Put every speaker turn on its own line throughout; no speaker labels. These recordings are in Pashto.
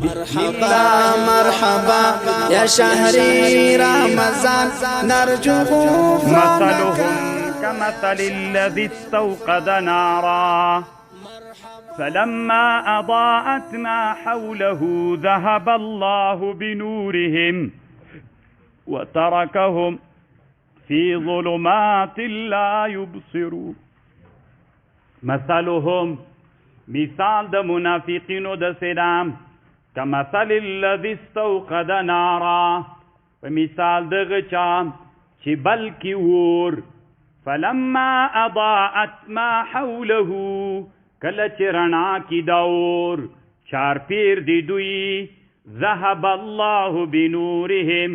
مرحبا مرحبا یا شهر رمضان، نرجو غفرانك.
مثلهم كمثل الذي استوقد نارا فلما أضاءت ما حوله ذهب الله بنورهم وتركهم في ظلمات لا يبصرون. مثلهم مثال د منافقینو د سلام، کمثل الذي استوقد نارا، په مثال دغه چا چې بلکې اور، فلما اضاءت ما حوله، کله چې رڼا کې دا اور چارپیر دی دوی، ذهب الله بنورهم،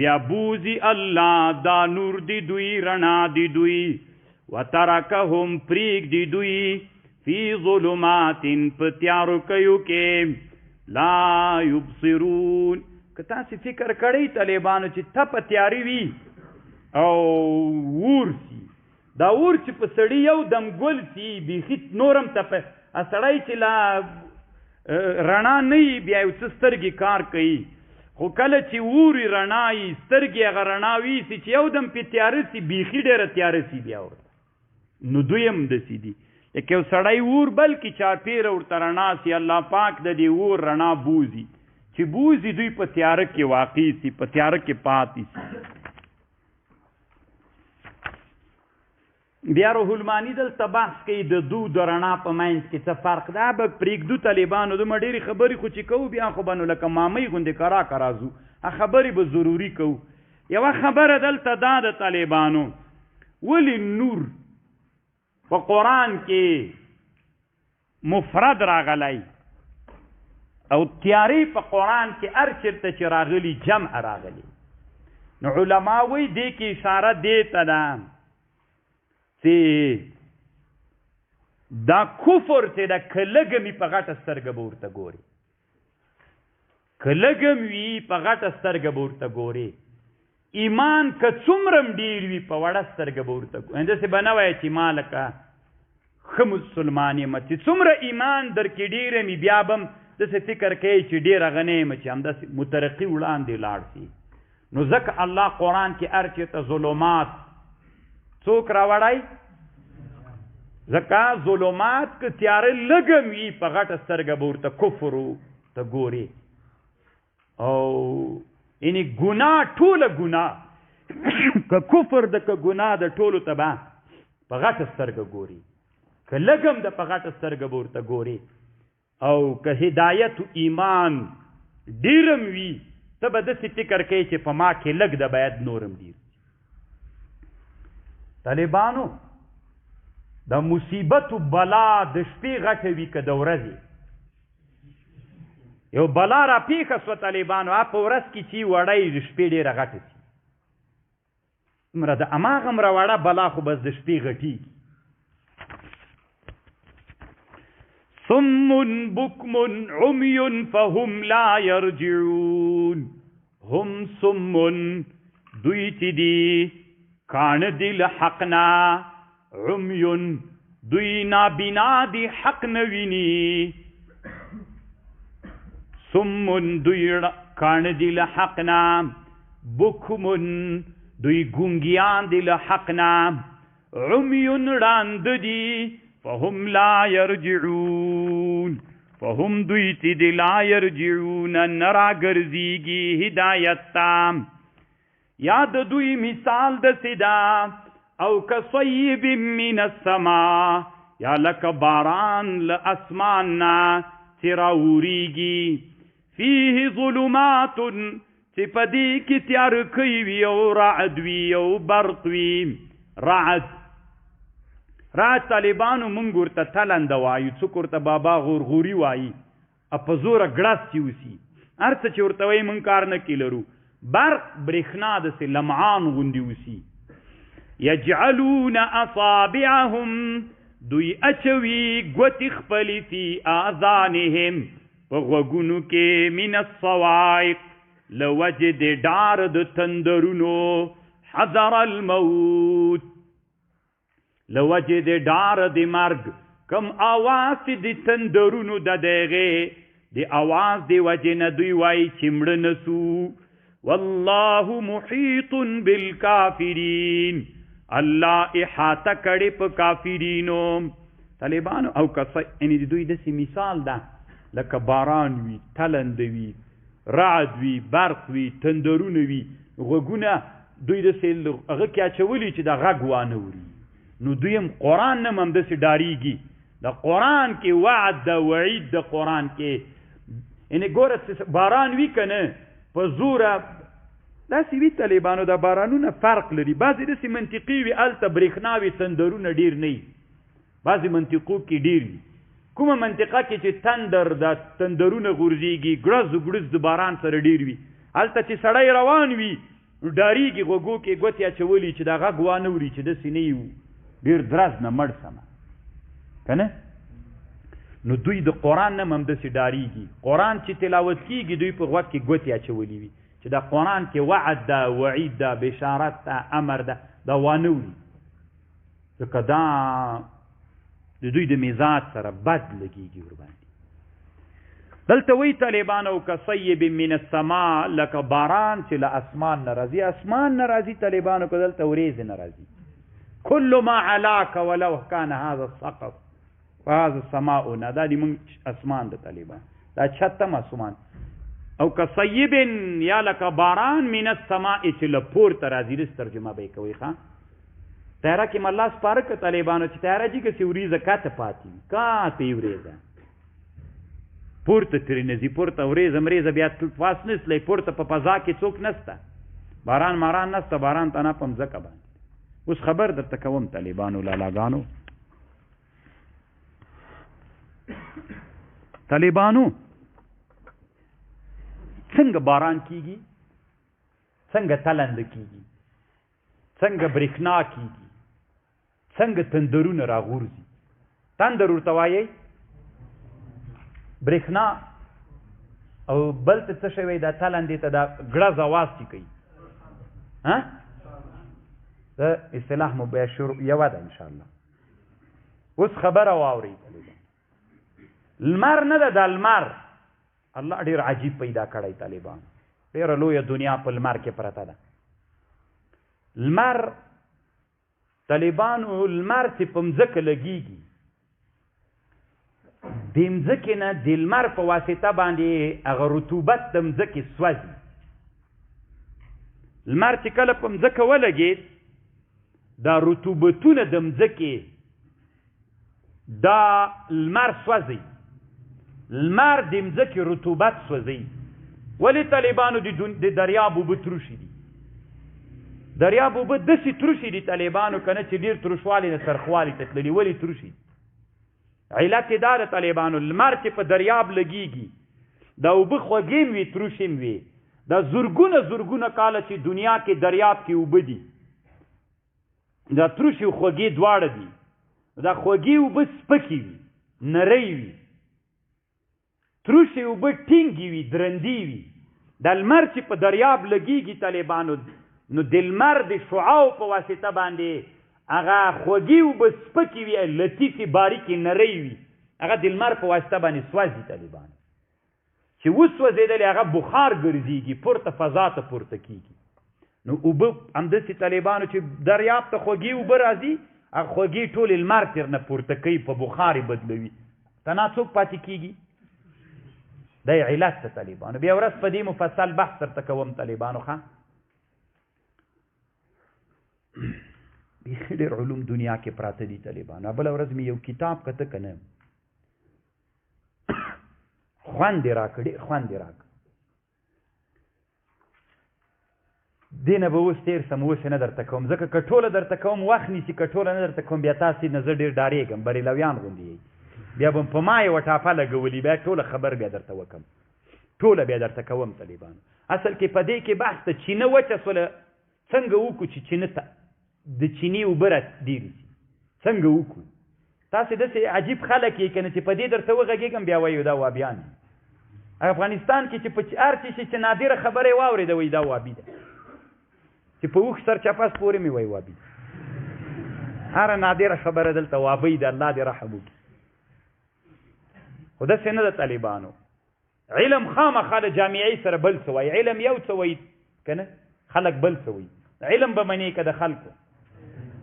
بیا بوزي الله دا نور دی دوی، رڼا دی دوی، وترکهم پریږدي دی دوی، فی ظلمات په تیارو کیو کې، لا یبصرون. که تاسې فکر کړئ طالبانو چې ته په تیاري وي او ور سي، دا اور چې په سړي یو دم ګل سي، بیخي نورم ته په سړی چې لا رڼا نه وي بیا یو څه سترګې کار کوي، خو کله چې اوري رڼا یي سترګې هغه رڼا ویسي چې یو دم پې تیاره سي، بیخي ډېره تیاره سي بیا ورته. نو دوی هم داسې دي، لکه یو سړی اور بل کې چاپېره ورته رڼا سي، الله پاک د دې اور رڼا بوځي، چې بوځي دوی په تیاره کې واقع سي، په تیاره کې پاتې سي. بیا روح المانی دلته بحث کوي د دو د رڼا په منځ کې څه فرق ده. به پرېږدو طالبانو دومره ډېرې خبرې خو چې کوو بیا خو به نو لکه مامۍ غوندې کرا کرا ځو، خبرې به ضروري کوو. یوه خبره دلته دا د طالبانو، ولې نور په قرآن کې مفرد راغلی او تیارې په قرآن کې هر چېرته چې راغلي جمع راغلی؟ نو علما وایي دې کې اشاره دې ته ده چې دا کفر چې دا که لږه مي په غټه سترګه به ورته ګوري، که لږه وي په غټه سترګه به ورته ګوري، ایمان که څومره هم ډېر وي په وړه سترګه به ورته ګوري. داسې به نه وایي چې ما لکه ښه مسلمان یم، چې څومره ایمان درکې ډېر مي بیا به هم داسې فکر کوي چې ډېر هغه نه یم چې همداسې مترقي وړاندې لاړ سي. نو ځکه الله قرآن کې هر چېرته ظلمات څوک راوړی؟ ځکه ظلمات که تیاره لږه وي په غټه سترګه به ورته کفر ته ګوري، او یعنی ګناه ټوله ګناه که کفر ده که ګناه ده ټولو ته به په غټه سترګه ګوري، که لږ هم ده په غټه سترګه به ورته ګوري، او که هدایت و ایمان ډېر هم وي ته به داسې فکر کوې چې په ما کې لږ ده باید نور هم ډېر. طالبانو د مصیبت و بلا د شپې غټه وي که د ورځې؟ یو بلا را پېښه سوه طالبانو، هغه په ورځ کې چې وړی د شپې ډېره غټه سي، دومره د هماغومره وړه بلا خو بس د شپې غټېږي. صم بکم عمی فهم لا يرجعون. هم صم دوی چې دي کاڼه دي له حق نه، عمی دوی نابینا دي حق نه ویني، صم دوی کاڼه دي له حق نه، بکم دوی ګونګیان دي له حق نه، عمی ړانده دي، فهم لا يرجعون. فهم دوی چې دي لا يرجعون نه راګرځېږي هدایت ته. یا د دوی مثال داسې ده او کصیب من السما، یا لکه باران له اسمان نه چې راورېږي، فیه ظلمات چې په دې کې تیارکۍ وي او رعد وي او برق وي. رعد، رعد طالبانو مونږ ورته تلنده وایو، څوک ورته بابا غورغوري وایي، په زوره ګړس چې وسي، هر څه چې ورته وایي مونږ کار نه کې لرو. برق برېښنا داسې لمعان غوندې وسي. یجعلون اصابعهم دوی اچوي ګوتې خپلې فی آذانهم په غوږونو کې، من الصواعق له وجې د ډار د تندرونو، حذر الموت له وجې د ډار د مرګ، کم آواز چې د تندرونو د دغې د اواز دی وجې نه دوی وایي چې مړه نه سو. والله محیط بالکافرین، الله احاطه کړې په کافرینو. طالبانو او کس یعنی د دوی داسې مثال ده لکه باران وي، تلند وي، رعد وي، برق وي، تندرونه وي، غوږونه دوی داسې هغه کې اچولي چې دا غږ وانه وري. نو دوی هم قرآن نه هم داسې ډارېږي. د قرآن کې وعد ده، وعید د قرآن کې، یعنې ګوره چې باران وي که نه په زوره داسې وي. طالبانو دا بارانونه فرق لري، بعضې داسې منطقي وي هلته برېښنا وي، تندرونه ډېر نه وي، بعضې منطقو کې ډېر وي. کومه منطقه کې چې تندر د تندرونه غورځېږي، ګړز ګړز د باران سره ډېر وي، هلته چې سړی روان وي ډارېږي، غوږو کې ګوتې اچولي چې دا غږ وانه وري چې داسې نه یو ډېر درز نه مړ سمه که نه. نو دوی د قرآن نه هم داسې ډارېږي. قرآن چې تلاوت کېږي دوی په غوږ کې ګوتې اچولي وي چې دا قرآن کې وعد ده، وعید ده، بشارت ده، امر ده، دا وانه وري، ځکه دا د دوی د مزاج سره بد لګېږي ورباندې. دلته وایي طالبانو کصیب من السما، لکه باران چې له اسمان نه راځي. اسمان نه راځي طالبانو، که دلته ورېځې نه راځي. کل ما علاک ولو کان هذا السقف فهذا السماء، نه دا د موږ اسمان د طالبان، دا چت هم اسمان. او کصیب یا لکه باران من السماء چې له پورته راځي. داسې ترجمه به یې کوئ. ښه تیاره کې مې الله سپاره کړه طالبانو چې تیاره جي کسې وریځه کاته پاتې وي، کاته یې وریځه پورته ترې نه ځي، پورته وریځه مریځه بیا پاس نه څلی، پورته په فضا کې څوک نسته، باران ماران نسته، باران تنها په مځکه باندې. اوس خبر درته کوم طالبانو لالاګانو، طالبانو څنګه باران کیږي، څنګه تلند کیږي، څنګه برېښنا کیږي، څنګه تندرونه راغورځي. تندر ورته وایي برېښنا، او بل ته څه شی وایي؟ دا تلندې ته دا ګړز اواز چې کوي، ها دا اصطلاح مو بیا شروع یوه ده انشاءالله. اوس خبره واورئ. لمر نه ده، دا لمر الله ډېر عجیب پیدا کړی طالبان، ډېره لویه دنیا په لمر کې پرته ده. لمر طالبانو لمر چې په مځکه لګېږي، د مځکې نه د لمر په واسطه باندې هغه رطوبت د مځکې سوځي. لمر چې کله په مځکه ولګېد، دا رطوبتونه د مځکې دا لمر سوځي، لمر د مځکې رطوبت سوځي. ولې طالبانو د دریاب اوبه تروشې دي؟ دریاب اوبه داسې تروشې دي طالبانو که نه چې ډېر تروشوالي نه ترخوالي ته تللي. ولې تروشې دي؟ علت یې دا ده طالبانو، لمر چې په دریاب لګېږي دا اوبه خوږې هم وي تروشې هم وي. دا زرګونه زرګونه کاله چې دنیا کې دریاب کې اوبه دي، دا تروشې او خوږې دواړه دي. دا خوږې اوبه سپکې وي، نرۍ وي، تروشې اوبه ټینګې وي، درندې وي. دا لمر چې په دریاب لګېږي طالبانو، نو د لمر د شعاو په واسطه باندې هغه خوږې اوبه سپکې وي، لطیفې باریکې نرۍ وي، هغه د لمر په واسطه باندې سوځي طالبانو. چې وسوځېدلې هغه بخار ګرځېږي، پورته فضا ته پورته کېږي. نو اوبه همداسې طالبانو چې دریاب ته خوږې اوبه راځي، هغه خوږې ټولې لمر تر نه پورته کوي، په بخار یې بدلوي، تنها څوک پاتې کېږي؟ دا یې علت ده طالبانو. بیا ورځ په دې مفصل بحث درته کوم طالبانو. ښه بیخي ډېر علوم دنیا کې پراته دي طالبانو. بله ورځ مې یو کتاب کته که نه، خوند یې راکړ، ډېر خوند یې راکړ. دې نه به اوس تېر سم، اوس یې نه درته کوم، ځکه که ټوله درته کوم وخت نیسي، که ټوله نه درته کوم بیا تاسې نه زه ډېر ډارېږم، بریلویان غوندې یئ، بیا به په ما یوه ټاپه لګولي، بیا ټوله خبر بیا درته وکم، ټوله بیا درته کوم طالبانو. اصل کې په دې کې بحث ده چینه وچه سوله، څنګه وکړو چې چینه ته د چینې اوبه را ډېرې سي، څنګه وکړو؟ تاسې داسې عجیب خلک یې که نه چې په دې درته وغږېږم بیا وایو دا وابیان دي. افغانستان کې چې په هر څه شي چې نادره خبره یې واورېده وایي دا وابي ده، چې په اوښ سرچپس پورې مې وایي وابي ده. هره نادره خبره دلته وابۍ ده، الله دې رحم وکړي. خو داسې نه ده طالبانو. علم خامخا له جامعې سره بل څه وایي، علم یو څه وایي که نه خلک بل څه وایي. علم به منې که د خلکو؟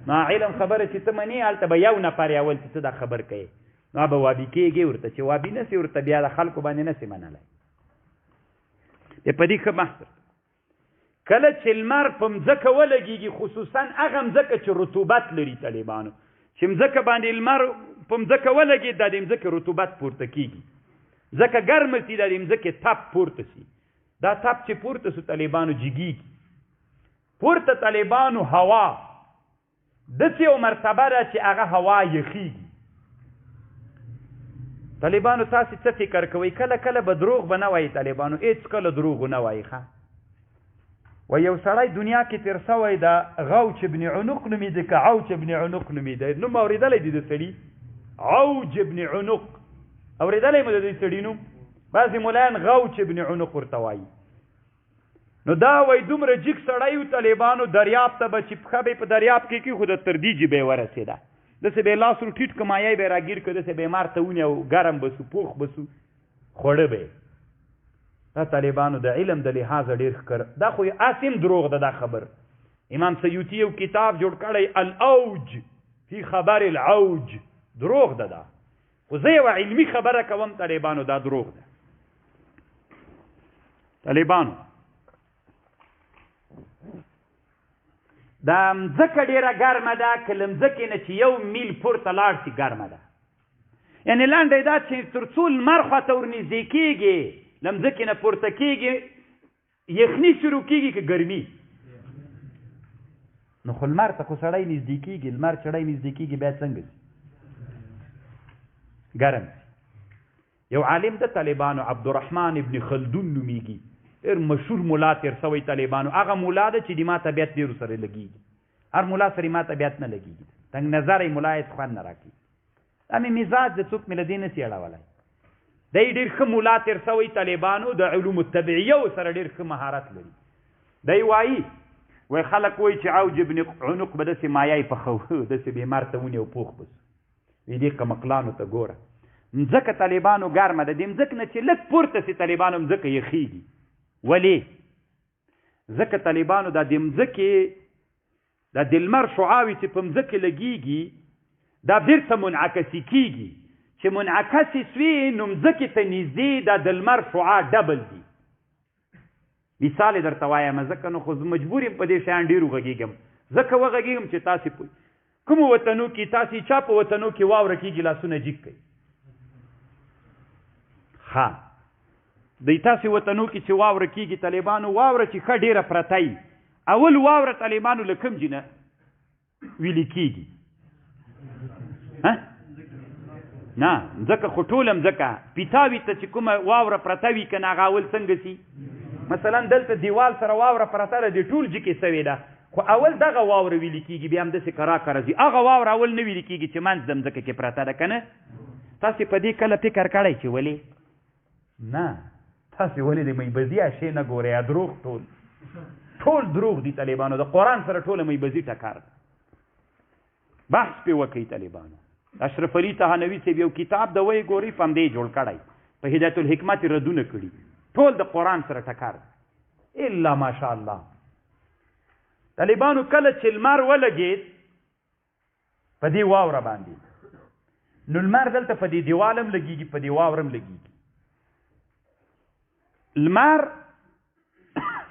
نو علم خبره چې ته منې هلته به یو نفر اول چې ته دا خبر کوې، نو به وابي کېږي ورته، چې وابي نه سي ورته بیا د خلکو باندې نه سي منلی. بیا په دې ښه بحث. کله چې لمر په مځکه ولګېږي، خصوصا هغه مځکه چې رطوبت لري، طالبانو چې مځکه باندې لمر په مځکه ولګېد، دا د مځکې رطوبت پورته کېږي، ځکه ګرمه سي، دا د مځکې تپ پورته سي. دا تپ چې پورته سو طالبانو جګېږي پورته. طالبانو هوا داسې یو مرتبه ده چې هغه هوا یخېږي. طالبانو تاسې څه فکر کوئ؟ کله کله به دروغ به نه وایي طالبانو، هېڅ کله دروغ نه وایي. ښه و یو سړی دنیا کې تېر سوی ده، غوچ ابن عنق نومېده که عوج ابن عنق نومېده، نوم اورېدلی دی د سړي؟ عوج ابن عنق اورېدلی مو د دې سړي نوم؟ بعضې ملایان غوچ ابن عنق ورته وایي. نو دا وایي دومره جګ سړی و طالبانو، دریاب ته به چې پښه به یې په دریاب کې کېښوده تر دې جې به یې ورسېده، داسې به یې لاس ور ټیټ که مایه به یې راګیر که، داسې به یې مار ته ونیو، ګرم به سو، پوخ به سو، خوړه به یې. دا طالبانو د علم د لحاظه ډېر ښکر، دا خو یې هسې هم دروغ ده دا خبر. امام سیوطي یو کتاب جوړ کړی الاوج فی خبر العوج، دروغ ده دا. خو زه یوه علمي خبره کوم طالبانو، دا دروغ ده. طالبانو دا مځکه ډېره ګرمه ده، که له مځکې نه چې یو میل پورته لاړ سي ګرمه ده. یعنې لنډه یې دا چې تر څو لمر خواته ورنږدې کېږي، له مځکې نه پورته کېږي، یخني شروع کېږي که ګرمي؟ نو خو لمر ته خو سړی نږدې کېږي، لمر سړی نږدې کېږي بیا څنګه سي؟ ګرم سي. یو عالم د طالبانو عبدالرحمن ابن خلدون نومېږي، ډېر مشهور ملا تېر سوی طالبانو. هغه ملا ده چې د ما طبیعت ډېر سره لګېږي، هر ملا سره ما طبیعت نه لګېږي، تنګ نظر یې ملا هېڅ خوند نه راکوي. دا مې مزاج د څوک مې له دې نه سي اړولی. دی ډېر ښه ملا تېر سوی طالبانو، د علوم الطبیعیو سره ډېر ښه مهارت لري. دی وایي، وایي خلک وایي چې عوج ابن عنق به داسې مایه یې پخوه، داسې به یې مار ته ونیو پوخ به سو. وایي دې قمقلانو ته ګوره، مځکه طالبانو ګرمه ده، دې مځکې نه چې لږ پورته سي طالبانو مځکه یخېږي. ولې؟ ځکه طالبانو دا د مځکې دا د لمر شعاوې چې په مځکې لګېږي دا بیرته منعکسې کېږي، چې منعکسې سوې نو مځکې ته نږدې دا د لمر شعاع ډبل دي. مثال یې درته وایم، ځکه نو خو زه مجبور یم په دې شیان ډېر وغږېږم، ځکه وغږېږم چې تاسې پوه کومو وطنو کې تاسې چا په وطنو کې واوره کېږي لاسونه جګ کوي. ښه دی تاسې وطنو کې چې واوره کېږي طالبانو، واوره چې ښه ډېره پرته وي، اول واوره طالبانو له کوم ځای نه ویلي کېږي؟ نه مځکه خو ټوله مځکه پیتاوي ته چې کومه واوره پرته وي که نه هغه اول څنګه سي؟ مثلا دلته دیوال سره واوره پرته ده، دې ټول جکې سوې ده، خو اول دغه واوره ویلي کېږي، بیا همداسې کرا کرا ځي. هغه واوره اول نه ویلي کېږي چې منځ د مځکه کې پرته ده که نه؟ تاسې په دې کله فکر کړی چې ولې؟ نه، تاسې ولې د میبزي اشې نه ګورئ؟ دروغ ټول ټول دروغ دي طالبانو، د قرآن سره ټوله میبزي ټکر ده. بحث پې وکئ طالبانو. اشرف علي تهانوي صاحب یو کتاب د وی ګورئ په همدې جوړ کړی، په هدایت الحکمت یې ردونه کړي، ټول د قرآن سره ټکر ده الا ماشاءالله. طالبانو کله چې لمر ولګېد په دې واوره باندې، نو لمر دلته په دې دیوال هم لګېږي، په دې واوره هم لګېږي. لمر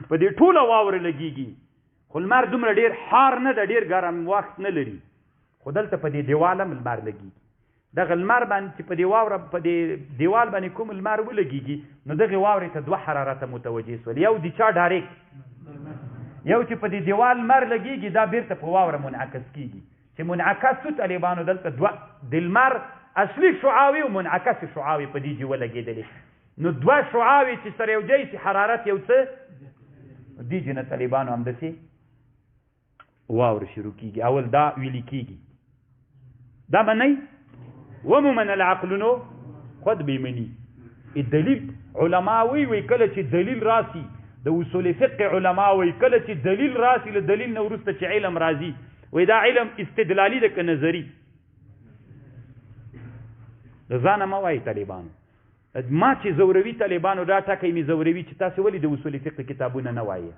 په دې ټوله واوره لګېږي، خو لمر دومره ډېر حار نه ده، ډېر ګرم وخت نه لري، خو دلته په دې دیوال هم لمر لګېږي. دغه لمر باندې چې په دې واوره په دې دیوال باندې کوم لمر ولګېږي، نو دغې واورې ته دوه حرارته متوجه سول، یو د چا ډایرکټ، یو چې په دې دیوال لمر لګېږي دا بیرته په واوره منعکس کېږي. چې منعکس سو طالبانو دلته دوه د لمر اصلي شعاوې او منعکسې شعاوې په دې جې ولګېدلې، نو دوه شعاوې چې سره یو ځای سي حرارت یو څه دې جې نه طالبانو همداسې واوره شروع کېږي. اول دا ویلي کېږي، دا منئ؟ ومو منل عقلونو خود به مني. دلیل علما وایي، وایي کله چې دلیل راسي، د اصول فقه علما وایي کله چې دلیل راسي، له دلیل نه وروسته چې علم راځي، وایي دا علم استدلالي ده که نظري؟ د ځانه مه وایي طالبانو، ما چې ځوروي طالبانو دا ټکی مې ځوروي چې تاسې ولې د اصول فقه کتابونه نه وایې.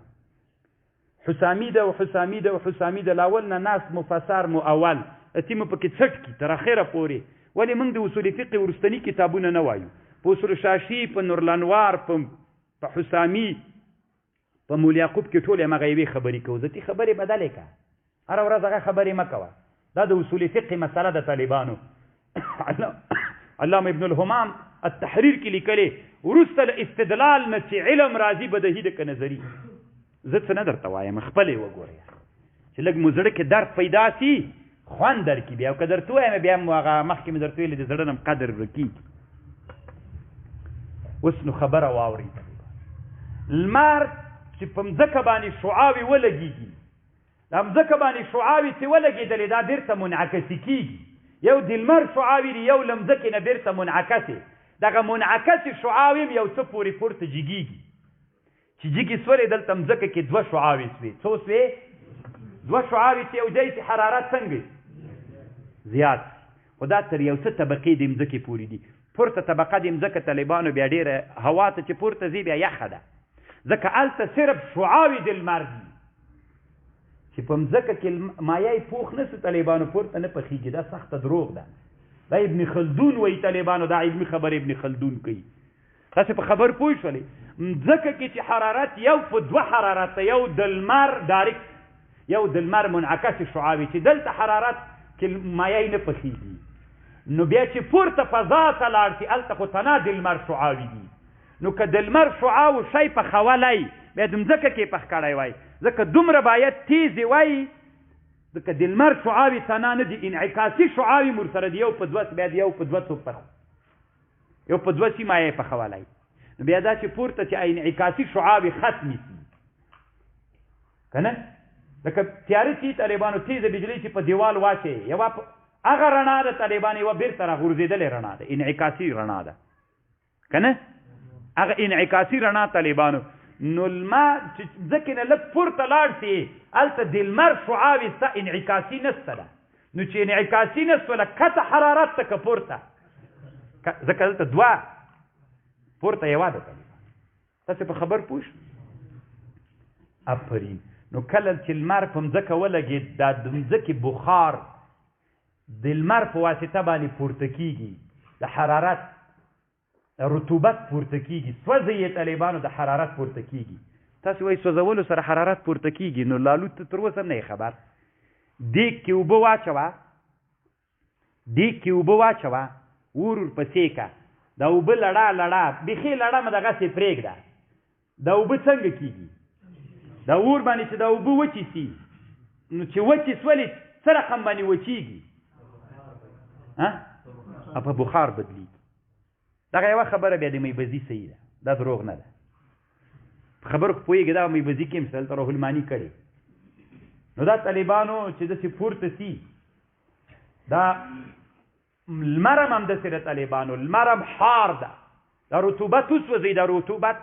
حسامي ده او حسامي ده او حسامي ده، لاول نه ناس مفسر مو اول اتي مو پکې څټ کي تر اخره پورې. ولې موږ د اصول فقه وروستني کتابونه نه وایو؟ په اصول شاشي، په نورلانوار، په حسامي، په مول یعقوب کې ټولې هماغه یوې خبرې کوو. زه تی خبرې بدلې که، هره ورځ هغه خبرې مه کوه. دا د اصول فقه مسله د طالبانو. علامه ابن الهمام التحریر کې لیکلې وروسته له استدلال نه چې علم راځي بدهي ده که نظري. زه څه نه درته وایم، خپلې وګورئ چې لږ مو زړه کې درد پیدا سي خوند درکړي. بیا که درته ووایم بیا مو هغه مخکې مې درته ویلي د زړه نه قدر ورکېږي. اوس نو خبره واورئ. لمر چې په مځکه باندې شعاوې ولګېږي، دا مځکه باندې شعاوې چې ولګېدلې دا بېرته منعکسې کېږي. یو د لمر شعاوې دي، یو له مځکې نه بېرته منعکسې. دغه منعکسې شعاوې هم یو څه پورې پورته جګېږي. چې جګې سولې دلته مځکه کې دوه شعاوې سوې. څو سوې؟ دوه شعاوې چې یو ځای سي حرارت څنګه زیات، خو دا تر یو څه طبقې د مځکې پورې دي. پورته طبقه د مځکه طالبانو بیا ډېره هوا ته چې پورته ځي بیا یخه ده، ځکه هلته صرف شعاوې د لمر دي. چې په مځکه کې مایه یې پوخ نه سو طالبانو پورته نه پخېږي. دا سخته دروغ ده. دا ابن خلدون وایي طالبانو، دا علمي خبره ابن خلدون کوي. تاسې په خبر پوه شولې؟ مځکه کې چې حرارت یو په دوه حرارت، یو د لمر ډایرکټ، یو د لمر منعکس شعاوې، چې دلته حرارت کې مایه یې نه پخېږي. نو بیا چې پورته فضا ته لاړ سي هلته خو تنها د لمر شعاوې دي. نو که د لمر شعاو شی پخولی بیا د مځکه کې پخ کړی وای، ځکه دومره باید تیزې وای، ځکه د لمر شعاوې تنها نه دي، انعکاسي شعاوې هم ورسره دي. یو په دوه بیا د یو په دوه څوک پخ، یو په دوه سي مایه یې پخولی. نو بیا دا چې پورته چې انعکاسي شعاوې ختمې سي که نه، لکه تیاره چې طالبانو تیزه بجلۍ چې په دیوال واچوي، یوه هغه رڼا ده طالبان، یوه بېرته راغورځېدلې رڼا ده، انعکاسي رڼا ده که نه، هغه انعکاسي رڼا طالبانو. نو لمر چې ځکه نه لږ پورته لاړ سي هلته د لمر شعاوې سته، انعکاسي نسته ده. نو چې انعکاسي نه سوله کته حرارت ته که پورته، ځکه دلته دوه پورته یوه ده طالبان. تاسې په خبر پوه شئ؟ افرین. نو کله چې لمر په مځکه ولګېد، دا د مځکې بخار د لمر په واسطه باندې پورته کېږي، د حرارت رطوبت پورته کېږي، سوځي یې طالبانو، د حرارت پورته کېږي. تاسې وایي سوځولو سره حرارت پورته کېږي، نو لالو ته تر اوسه نه یې خبر. دیګ کې اوبه واچوه، دیګ کې اوبه واچوه، ور ورپسې که، دا اوبه لړا لړا بیخي لړا مه دغسې پرېږده، دا اوبه څنګه کېږي؟ دا اور باندې چې دا اوبه وچې سي، نو چې وچې سولې څه رقم باندې وچېږي؟ په بخار بدلېږي. دغه یوه خبره بیا د میبزي صحیح ده، دا دروغ نه ده. په خبرو خو پوهېږي، دا میبزي کې هم څه دلته روح الماني کړې. نو دا طالبانو چې داسې پورته سي، دا لمر هم همداسې د طالبانو، لمر هم حار ده، دا رطوبت وسوځي، دا رطوبت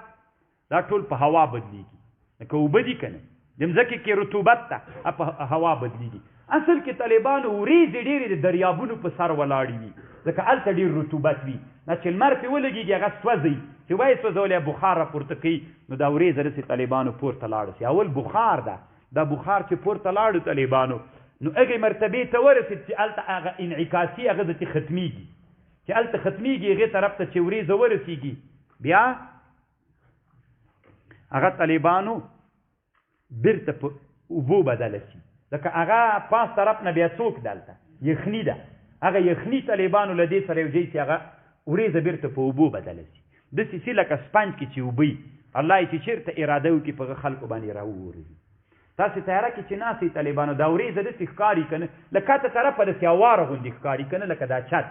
دا ټول په هوا بدلېږي، لکه اوبه دي که نه، د مځکې کې رطوبت ده په هوا بدلېږي. اصل کې طالبانو ورېځې ډېرې د دریابونو په سر ولاړې وي، ځکه هلته ډېر رطوبت وي. دا چې لمر پرې ولګېږي هغه سوځي، چې وایې سوځولی بخار راپورته کوي، نو دا ورېځه داسې طالبانو پورته لاړه سي. اول بخار ده، دا بخار چې پورته لاړو طالبانو، نو هغې مرتبې ته ورسېد چې هلته هغه انعکاسي هغه داسې ختمېږي، چې هلته ختمېږي هغې طرف ته چې ورېځه ورسېږي، بیا هغه طالبانو بیرته په اوبو بدله سي، ځکه هغه پاس طرف نه بیا څوک دلته یخني ده، هغه یخني طالبانو له دې سره یو ځای سي، هغه ورېځه بیرته په اوبو بدله سي. داسې سي لکه سپنج کې چې اوبه وي، الله یې چې چېرته اراده وکړي په هغه خلکو باندې راوورېږي. تاسې تیاره کې چې ناست یئ طالبانو، دا ورېځه داسې ښکاري که نه، له کته طرفه داسې اواره غوندې ښکاري که نه، لکه دا چت،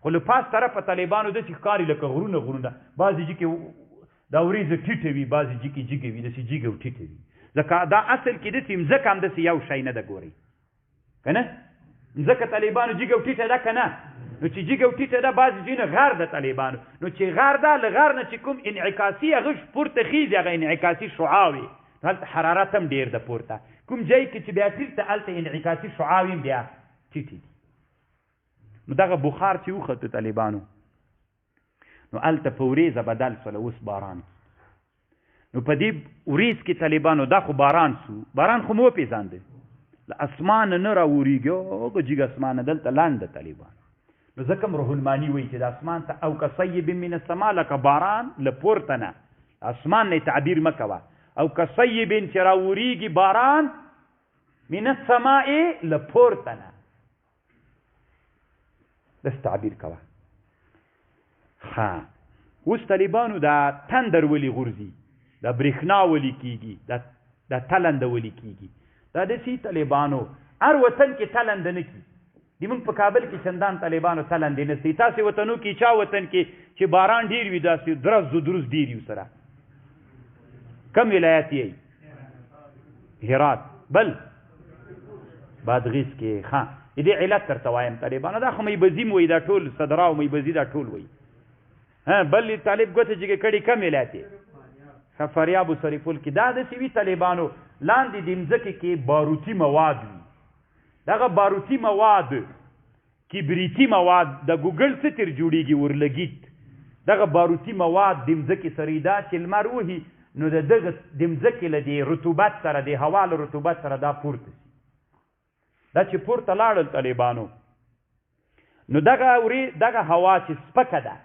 خو له پاس طرفه طالبانو داسې ښکاري لکه غرونه غرونه. بعضې جګې دا ورېځه ټیټه وي، بعضې جګې جګې وي، داسې جګه او ټیټه وي، ځکه دا اصل کې داسې مځکه هم داسې یو شی نه ده، ګورئ که نه، مځکه طالبانو جګه او ټیټه ده که نه، نو چې جګه او ټیټه ده بعضې ځایونه غر ده طالبانو، نو چې غر ده له غر نه چې کوم انعکاسي هغه پورته خېږي، هغه انعکاسي شعاوې، هلته حرارت هم ډېر ده پورته، کوم ځای کې چې بیا ټیټ ده هلته انعکاسي شعاوې هم بیا ټیټې دي. نو دغه بخار چې وخته طالبانو، نو هلته په ورېځه بدل سوله، اوس باران. نو په دې ورېځ کې طالبانو دا خو باران سو، باران خو مو وپېژانده، له اسمانه نه راورېږي، هغه جګ اسمانه دلته لاندې طالبان. نو ځکه هم روح المانی وایي چې د اسمان ته او کصیب من السما، لکه باران له پورته نه، اسمان نه تعبیر مه کوه، او کصیب چې راورېږي باران من السماء له پورته نه، داسې تعبیر کوه. ښه اوس طالبانو دا تندر ولې غورځي، دا برېښنا ولې کېږي، دا تلنده ولې کېږي؟ دا داسې طالبانو هر وطن کې تلنده نه کېږي. د موږ په کابل کې چندان طالبانو تلندې نه سي. تاسې وطنو کې چا وطن کې چې باران ډېر وي داسې درز و دروز ډېر وي سره؟ کم ولایت یې؟ هرات، بل بادغیس کې. ښه دې علت درته وایم طالبانو، دا خو میبزي مو وایي، دا ټول صدرا او میبزي دا ټول وایي. ها بل طالب ګوته چې کړي کم ولایت یې؟ ښه فاریاب او سرپل کې. دا داسې وي طالبانو لاندې د مځکې کې باروتي مواد وي، دغه باروتي مواد کبریتي مواد د ګوګل څه تر جوړیږي ورلګیت، دغه باروتي مواد د مځکې سره دا چې لمر وهي نو د دغه د مځکې له دې رطوبت سره، د هوا له رطوبت سره دا پورته سي. دا چې پورته لاړل طالبانو نو دغه ورې دغه هوا چې سپکه ده،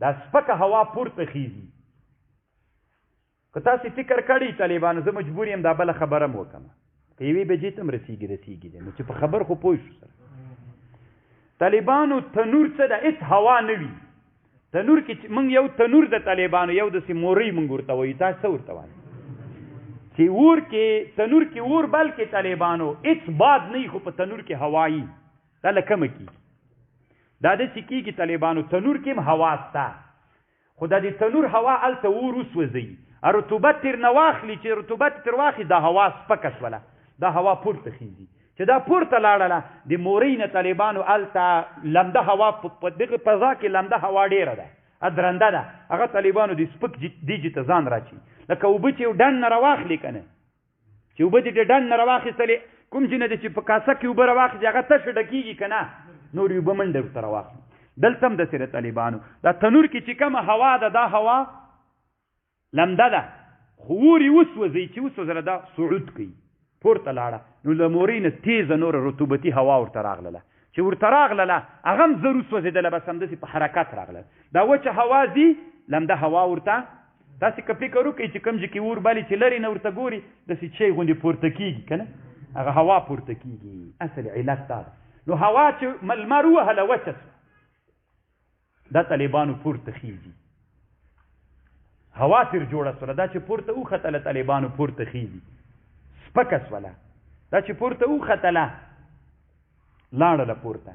دا سپکه هوا پورته خیزي. که تاسې فکر کړی طالبانو، زه مجبور یم دا بله خبره هم وکړم، که یوې بجې ته هم رسېږي رسېږي دی، نو چې په خبر خو پوه شو سره. طالبانو تنور څه ده؟ هېڅ هوا نه وي تنور کې. موږ یو تنور د طالبانو یو داسې مورۍ موږ ورته وایو، تاسو څه ورته وایئ؟ چې اور کې تنور کې اور بل کې طالبانو هېڅ باد نه وي، خو په تنور کې هوا وي. دا له کومه کېږي؟ دا داسې کېږي طالبانو، تنور کې هم هوا سته، خو دا د تنور هوا هلته اور وسوځوي، رطوبت تر نه واخلي، چې رطوبت تر واخلي دا هوا سپکه شوله، دا هوا پورته خیزي. چې دا پورته لاړله د مورۍ نه طالبانو هلته لمده هوا په دغه فضا کې لمده هوا ډېره ده، درنده ده، هغه طالبانو د سپک دیجې ته ځان راچي، لکه اوبه چې یو ډنډ نه راواخلې که نه، چې اوبه دې د ډنډ نه راواخیستلې، کوم چې نه دی چې په کاسه کې اوبه راواخیستې هغه تشه ډکېږي که نه، نورې اوبه منډه ورته راواخلي. دلته هم داسې د طالبانو دا تنور کې چې کومه هوا ده دا هوا لمده ده، خو اور یې وسوځوي، چې وسوځله دا صعود کوي پورته لاړه، نو له مورۍ نه تېزه نوره رطوبتي هوا ورته راغلله، چې ورته راغلله هغه هم زر وسوځېدله، بس همداسې په حرکت راغله. دا وچه هوا ځي لمده هوا ورته، داسې که فکر وکړئ چې کوم ځای کې اور بلې چې لرې نه ورته ګوري داسې چای غوندې پورته کېږي که نه، هغه هوا پورته کېږي. اصل علت دا ده. نو هوا چې لمر ووهله وچه سوه، دا طالبانو پورته خیزي، هوا تر جوړه سوله، دا چې پورته وختله طالبانو پورته خیزي، سپکه سوله، دا چې پورته وختله لاړله پورته،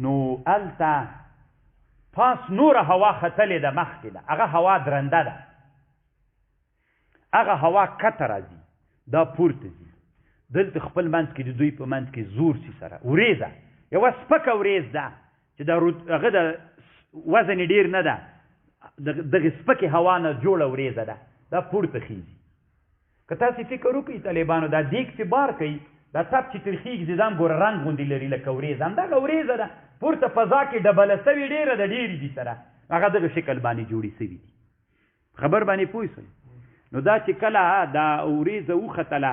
نو هلته پاس نوره هوا ختلې ده مخکې ده، هغه هوا درنده ده، هغه هوا کته راځي، دا پورته ځي. دلته خپل منځ کې د دوی په منځ کې زور سي سره ورېځه، یوه سپکه ورېځ ده چې دا هغه د وزن یې ډېر نه ده، دغې سپکې هوا نه جوړه ورېځه ده، دا پورته خیزي. که تاسې فکر وکړئ طالبانو دا دیګ چې بار کوي، دا تپ چې تر خیږي دا هم ګوره رنګ غوندې لري لکه ورېځه، همدغه ورېځه ده پورته فضا کې ډبله سوې ډېره ده، ډېرې دي سره، هغه دغه شکل باندې جوړې سوي دي. خبر باندې پوه سئ. نو دا چې کله دا ورېځه وختله،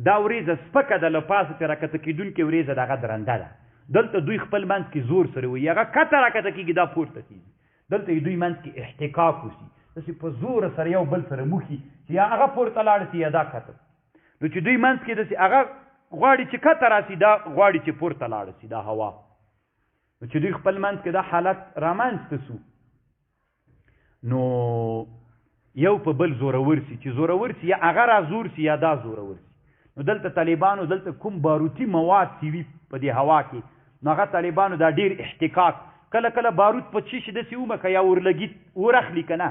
دا ورېځه سپکه ده، له پاسه چې راکته کېدونکې ورېځه ده هغه درنده ده، دلته دوی خپل منځ کې زور سره وایي، هغه کته راکته کېږي دا پورته کېږي، دلته یې دوی منځ کې احتکاک وسي، داسې په زوره سره یو بل سره موښي چې یا هغه پورته لاړ سي یا دا کته. نو چې دوی منځ کې داسې هغه غواړي چې کته راسي، دا غواړي چې پورته لاړ سي دا هوا. نو چې دوی خپل منځ کې دا حالت رامنځته سو، نو یو په بل زورور سي، چې زورور سي یا هغه را زور سي یا دا زورور سي. نو دلته طالبانو دلته کوم باروتي مواد چې وي په دې هوا کې، نو هغه طالبانو دا ډېر احتکاک، کله کله باروت په څه شي داسې ومکه یا اورلګي اور اخلي که نه،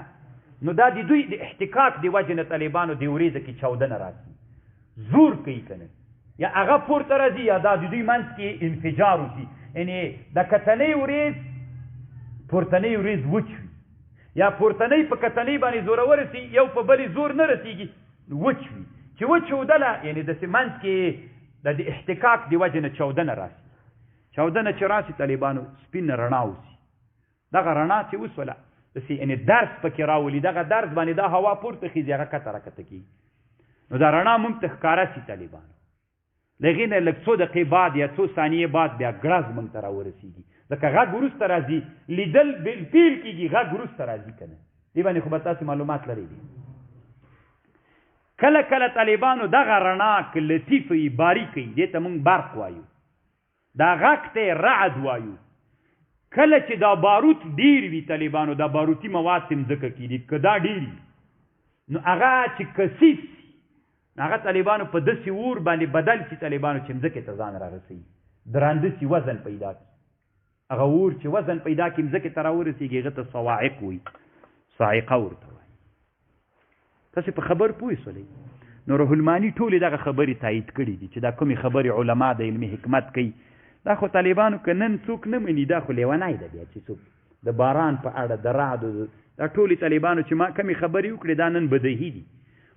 نو دا د دوی د احتکاک د وجې نه طالبانو د ورېځه کې چاودنه راځي، زور کوي که نه، یا هغه پورته راځي یا دا د دوی منځ کې انفجار وشي، یعنې د کتنۍ ورېځ پورتنۍ ورېځ وچ وي، یا پورتنۍ په کتنۍ باندې زورور سي، یو په بلې زور نه رسېږي، وچ وي، چې وچودله یعنې داسې منځ کې د احتکاک د وجې نه چاودنه راسي. چاودنه چې راسي طالبانو سپینه رڼا وسي، دغه رڼا چې وسوله داسې یعنې درس پکې راولي، دغه درس باندې دا هوا پورته خیزي، هغه کته راکته کېږي. نو دا رڼا موږ ته ښکاره سي طالبانو. له هغې نه لږ څو دقیقې بعد یا څو ثانیې بعد بیا ګړز موږ ته راورسېږي، ځکه غږ وروسته راځي، لیدل پیل کېږي، غږ وروسته راځي که نه. دې باندې خو به تاسې معلومات لرئ. کله کله طالبانو دغه رڼا که لطیفه وي، باریکه وي، دې ته موږ برق وایو، دا غږ ته یې رعد وایو. کله چې دا باروت ډیر وي طالبانو، دا باروتي مواد چې مځکه کې دي، که دا ډیر وي نو هغه چې کثیف سي، هغه طالبانو په داسې اور باندې بدل سي طالبانو چې مځکې ته ځان رارسوي، درانده سي، وزن پیدا کړي. هغه اور چې وزن پیدا کړي مځکې ته راورسېږي، هغه ته صواعق وایي، صاعقه ورته وایي. تاسې په خبر پوه سولئ. نو روح المانی ټولې دغه خبرې تایید کړې دي چې دا کومې خبرې علما د علمي حکمت کوي، دا خو طالبانو که نن څوک نه مني دا خو لیونی ده بیا چې څوک د باران په اړه د رعد دا ټولې طالبانو چې ما کومې خبرې وکړې دا نن بدهي دي.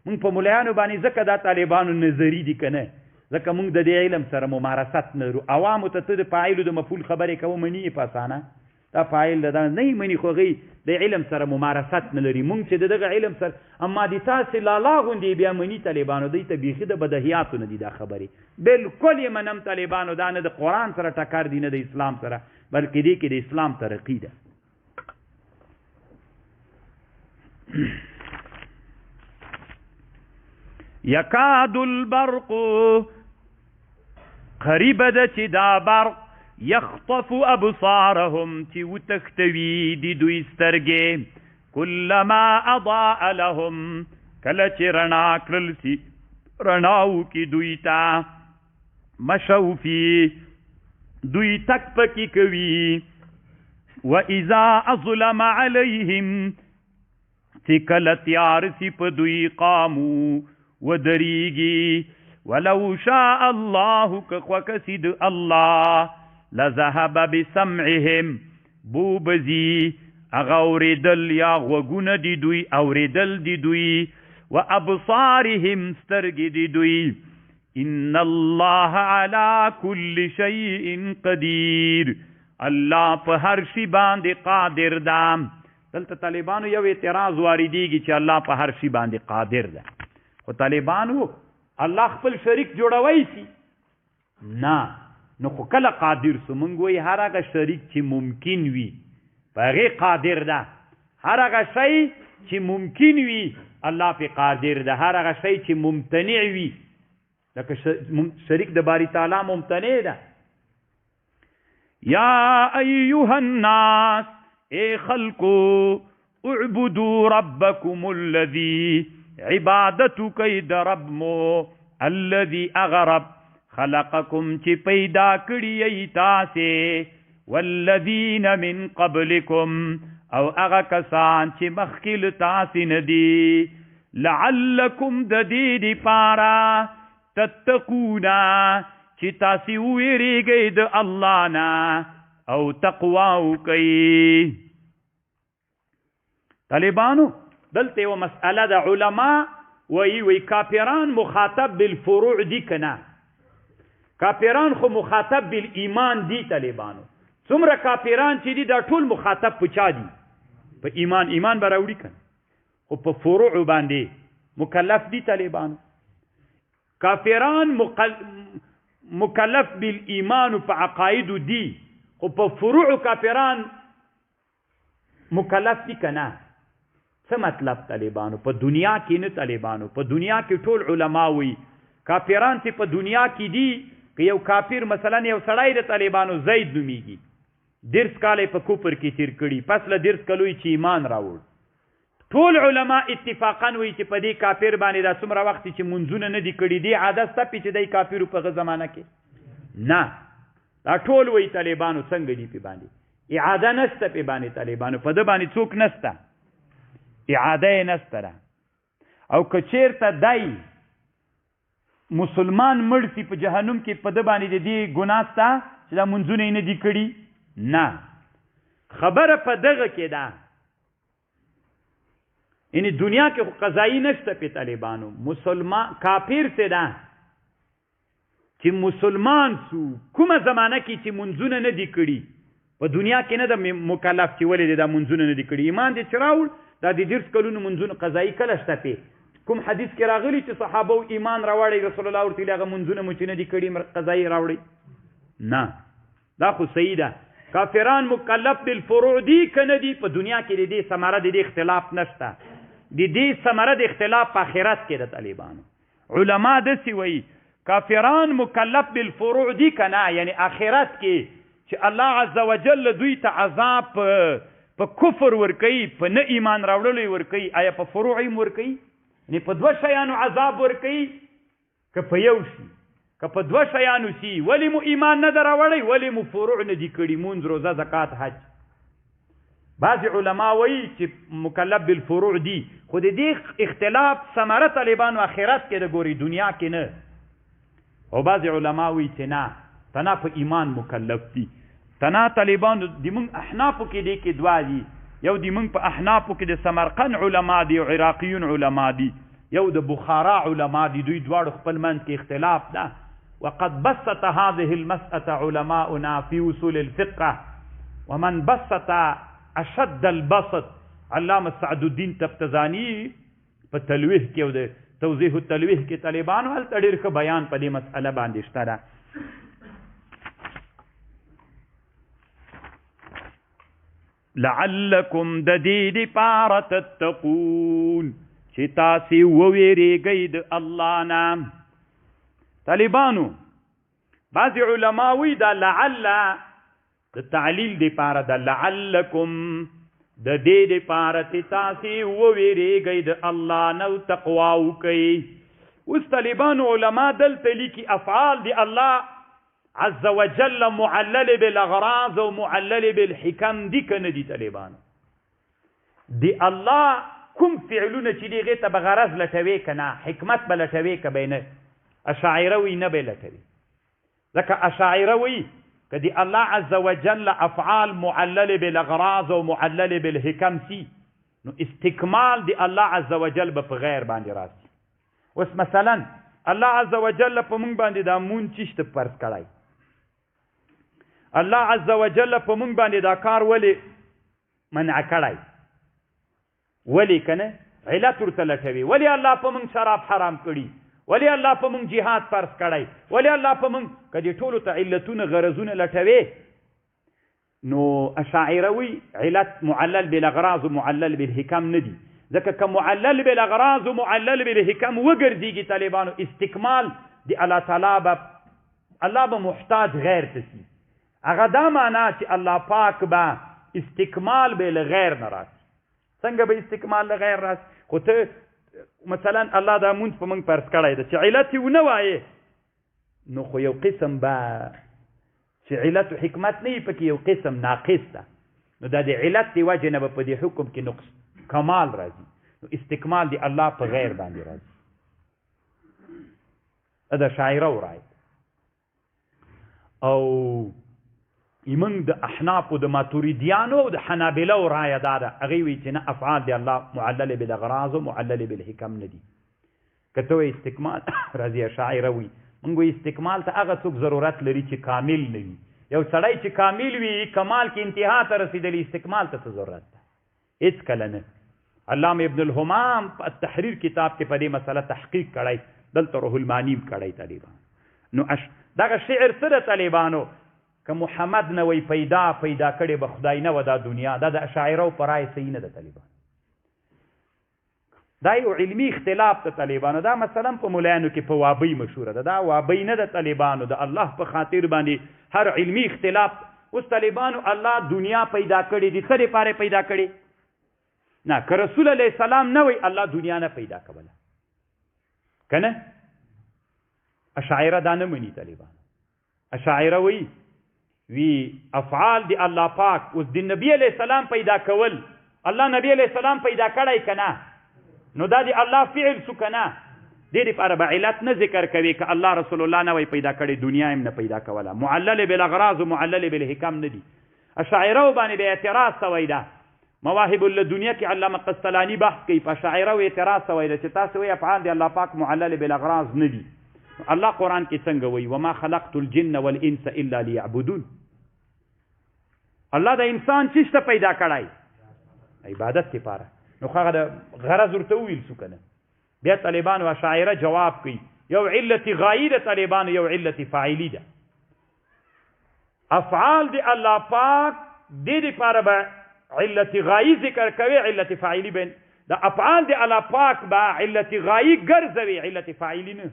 مونږ په ملایانو باندې ځکه دا طالبانو نظري دي که نه، ځکه مونږ د دې علم سره ممارست نه لرو. عوامو ته ته د فاعل د مفعول خبرې کوه مني یې په اسانه، دا فاعل ده دا نه یې مني، خو هغوی د علم سره ممارست نه لري. مونږ چې د دغه علم سره اما د تاسې لالا غوندې بیا مني طالبانو، دوی ته بیخي د بدهیاتو نه دي دا خبرې، بالکل یې منم طالبانو. دا نه د قرآن سره ټکر دي نه د اسلام سره، بلکې دې کې د اسلام ترقي ده. یکاد البرق، قریب ده چې دا برق یخطف ابصارهم چې وتښتوي د دوی سترګې، کلما اضاء لهم کله چې رڼا کړل سي، رڼا وکړي دوی ته، مشو فی دوی تک پکې کوي، واذا اظلم علیهم چې کله تیار سي په دوی قامو ودریږي، ولو شاء الله که خوښه سي د الله لذهب بسمعهم بوبزي هغه اورېدل یا غوږونه دي دوی، اورېدل دي دوی، وابصارهم سترګې دي دوی، ان الله على كل شيء قدیر، الله په هر شي باندې قادر ده. دلته طالبانو یو اعتراض واردېږي چې الله په هر شي باندې قادر ده، خو طالبانو الله خپل شریک جوړوي سي نه، نو خو کله قادر سو؟ مونږ وایي هر هغه شریک چې ممکن وي په هغې قادر ده، هر هغه شی چې ممکن وي الله پې قادر ده، هر هغه شی چې ممتنع وي لکه شریک د باری تعالی ممتنع ده. یا ایها الناس، ای خلکو، اعبدوا ربکم الذی، عبادت کوئ د رب مو، الذی هغه رب، خلقکم چې پیدا کړي یئ تاسې، والذین من قبلکم او هغه کسان چې مخکې له تاسې نه دي، لعلکم د دې دپاره تتقونا چې تاسې وویرېږئ د الله نه او تقوا وکئ. طالبانو دلته یوه مسئله ده، علما وایي وایي کافران مخاطب بالفروع دي که نه؟ کافران خو مخاطب بالایمان دي. طالبانو څومره کافران چې دي دا ټول مخاطب په چا دي؟ په ایمان. ایمان به راوړي که نه؟ خو په فروع باندې مکلف دي طالبانو. کافران مکلف بالایمان په عقایدو دي، خو په فروع کافران مکلف دي که نه؟ څه مطلب طالبانو؟ په دنیا کې نه طالبانو، په دنیا کې ټول علما وایي کافران چې په دنیا کې دي، که یو کافر مثلا یو سړی د طالبانو زید نومیږي، 30 کاله یې په کفر کې تیر کړي، پس له 30 کلو یې چې ایمان راوړ، ټول علما اتفاقا وایي چې په دې کافر باندې دا څومره وخت چې منځونه نه دي کړي، دې عادت سته پې چې دی کافر په هغه زمانه کې نه، دا ټول وایي طالبانو څنګه دي پې باندې اعاده نشته، پې باندې طالبانو په ده باندې څوک نشته، اعاده یې نشته ده. او که چېرته دی مسلمان مړ سي په جهنم کې، په ده باندې د دې ګناه سته چې دا منځونه یې نه دي کړي؟ نه، خبره په دغه کې ده. یعنی دنیا کې خو قضایي نشته پې طالبانو. مسلمان کافر څه ده چې مسلمان سو، کومه زمانه کې چې منځونه نه دي کړي، په دنیا کې نه د مکلف چې ولې دې دا منځونه نه دي کړي. ایمان دې چې راوړ، دا د 30 کلونو منځونو قضایي کله شته؟ پې کوم حدیث کې راغلي چې صحابه ایمان راوړی، رسول الله ورته ویلي هغه منځونه مو چې نه دي کړي قضایي راوړئ؟ نه، دا خو صحیح ده. کافران مکلف بالفروع دي که نه دي؟ په دنیا کې د دې ثمره د دې اختلاف نشته، د دې ثمره د اختلاف په آخرت کې د طالبانو علما داسې وایي کافران مکلف بالفروع دي که نه، یعنی آخرت کې چې الله عز وجل دوی ته عذاب په کفر ورکوي، په نه ایمان راوړلو یې ورکوي، آیا په فروع یې هم ورکوي؟ یعنی په دوه شیانو عذاب ورکوي که په یو شي؟ که په دوه شیانو سي، ولې مو ایمان نه ده راوړی، ولې مو فروع نه دي کړي، مونځ، روزه، زکات، حج. بعضې علما وایي چې مکلف بالفروع دي، خو د دې اختلاف ثمره طالبانو آخرت کې ده، ګوري دنیا کې نه. او بعضې علما وایي چې نه، تنا په ایمان مکلف دي. تنا طالبانو د مونږ احنافو کې دې کې دوه دي، یو د مونږ په احنافو کې د سمرقند علما دي او عراقیون علما دي، یو د بخارا علما دي، دوی دواړو خپل منځ کې اختلاف ده. وقد بسط هذه المسألة علماؤنا في وصول الفقه، ومن بسط أشد البسط علامه سعد الدین تفتزانی په تلویح کې او د توضیح التلویح کې طالبانو هلته ډېر ښه بیان په دې مسئله باندې شته ده. لعلکم د دې دپاره تتقون چې تاسې وویرېږئ د الله نه. طالبانو بعضې علما وایي دا لعل د تعلیل دپاره ده، لعلکم د دې دپاره چې تاسې وویرېږئ د الله نه او تقوا وکئ. اوس طالبانو علما دلته لیکي افعال د الله عز وجل معلل بالاغراض او معلل بالحکم دي که نه دي؟ طالبانو د الله کوم فعلونه چې دي هغې ته به غرض لټوې که نه، حکمت به لټوې که به نه؟ اشاعره وایي نه به یې لټوي، ځکه اشاعره وایي که د الله عز وجل افعال معلل بالاغراض او معلل بالحکم سي، نو استکمال د الله عز وجل به په غیر باندې راسي. اوس مثلا الله عز وجل په مونږ باندې دا مونځ چیشته فرض کړی، الله عز وجل په مونږ باندې دا کار ولې منع کړی، ولې که نه؟ علت ورته لټوي، ولې الله په مونږ شراب حرام کړي، ولې الله په مونږ جهاد فرض کړی، ولې الله په مونږ، که دې ټولو ته علتونه غرضونه لټوي، نو اشاعره وایي علت معلل بالاغراض معلل بالحکم نه دي، ځکه که معلل بالاغراض معلل بالحکم وګرځېږي طالبانو استکمال د الله تعالی به الله به محتاج غیر ته سي. هغه دا معنا چې الله پاک به استکمال به له غیر نه راسي. څنګه به استکمال له غیر راسي؟ خو ته مثلا الله دا مونځ په مونږ فرض کړی ده چې علت یې ونه وایې، نو خو یو قسم به چې علت و حکمت نه وي پکې، یو قسم ناقص ده، نو دا د علت د وجې نه به په دې حکم کې نقص کمال راځي، نو استکمال د الله په غیر باندې راځي. دا د شاعره ورای او موږ د احنافو د ماتوریدیانو او د حنابلو رایه دا ده، هغوی وایي چې نه، افعال د الله معلل بالاغراض او معلل بالحکم نه دي. که ته وایې استکمال راځي، اشاعره وایي، موږ وایي استکمال ته هغه څوک ضرورت لري چې کامل نه وي. یو سړی چې کامل وي، کمال کې انتها ته رسېدلی، استکمال ته څه ضرورت ده؟ هېڅکله نه. علامه ابن الهمام په التحریر کتاب کې په دې مسله تحقیق کړی، دلته روح المانی هم کړی طالبان. نو دغه شعر څه ده طالبانو؟ که محمد نه وی پیدا، پیدا کړې به خدای نه وه دا دنیا. دا د اشاعره په رایه صحیح نه ده طالبان. دا یو علمي اختلاف ده طالبانو. دا مثلا په ملایانو کې په وابۍ مشهوره ده، دا وابۍ نه ده طالبانو، د الله په خاطر باندې هر علمي اختلاف. اوس طالبانو الله دنیا پیدا کړې دي، څه دپاره پیدا کړې؟ نه، که رسول علیه السلام نه وی الله دنیا نه پیدا کوله که نه؟ اشاعره دا نه مني طالبان. اشاعره وایي وی افعال دی الله پاک اوس د نبی علیه السلام پیدا کول، الله نبی علیه السلام پیدا کړی که نه؟ نو دا دی الله فعل سو که نه؟ دې دپاره به علت نه ذکر کوي که الله رسول الله نه وی پیدا کړی دنیا هم نه پیدا کوله. معلل بالاغراض و معلل بالحکم نه دي. اشاعره باندې به اعتراض سوی ده، مواهب اللدنیه کې علامه قسطلاني بحث کوي، په اشاعره اعتراض سوی ده چې تاسو وایئ افعال دی الله پاک معلل بالاغراض نه دي. الله قرآن کې څنګه وایي؟ وما خلقت الجن والانس الا ليعبدون. الله د انسان چیش ته پیدا کړی؟ عبادت لپاره. نو هغه د غرض ورته وویل سو کنه. بیا طالبانو اشاعره جواب کوي، یو علت غایی ده طالبانو، یو علت فاعلی ده. افعال دی الله پاک دې لپاره به علت غایی ذکر کوي، علت فاعلی به د افعال دی الله پاک به علت غایی ګرځوي، علت فاعلی نه.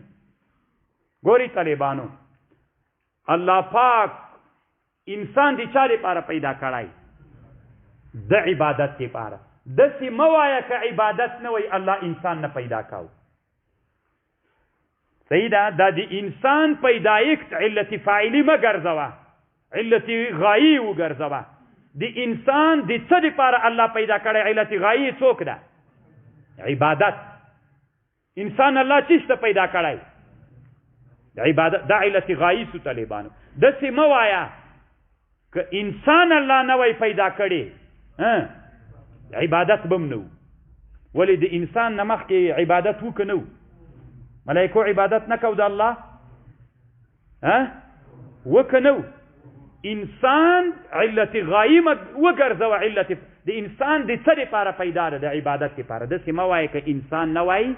ګوري طالبانو، الله پاک انسان دی چا لپاره پیدا کړی؟ د عبادت لپاره. داسې مه وایه که عبادت نه وای الله انسان نه پیدا کاو. صحیح ده؟ دا د انسان پیدایښت علت فاعلی مه ګرځوه، علت غایی وګرځوه. د انسان د څه لپاره الله پیدا کړی؟ علت غایی څوک ده؟ عبادت. انسان الله چیش ته پیدا کړی؟ عبادت. دا علت غایی سو طالبانو. داسې مه وایه که انسان الله نه وای پیدا کړی عبادت بم نه و. ولې د انسان نه مخکې عبادت وکه نه و؟ ملایکو عبادت نه کو د الله؟ وکه نه و؟ انسان علت غایی وګرځوه. علت د انسان د څه لپاره پیدا ده؟ د عبادت لپاره. داسې مه وایه که انسان نه وای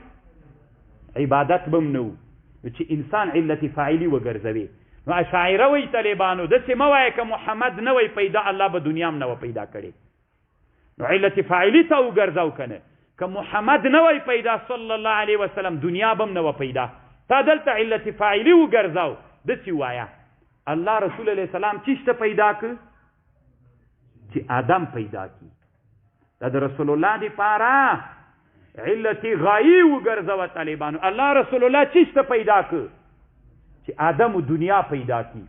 عبادت بم نه و، چې انسان علت فاعلی وګرځوي. نو اشاعره وایي طالبانو داسې مه وایه که محمد نه وای پیدا الله به دنیا هم نه وه پیدا کړې. نو علت فاعلی ته وګرځو که نه، که محمد نه وای پیدا صلی الله علیه وسلم دنیا به هم نه وه پیدا. تا دلته علت فاعلی وګرځاو. داسې وایه الله رسول علیه السلام چیش ته پیدا که؟ چې آدم پیدا کی. دا د رسول الله دپاره علت غایی وګرځوه طالبانو. الله رسول الله چیش ته پیدا که؟ چې آدم و دنیا پیدا کی.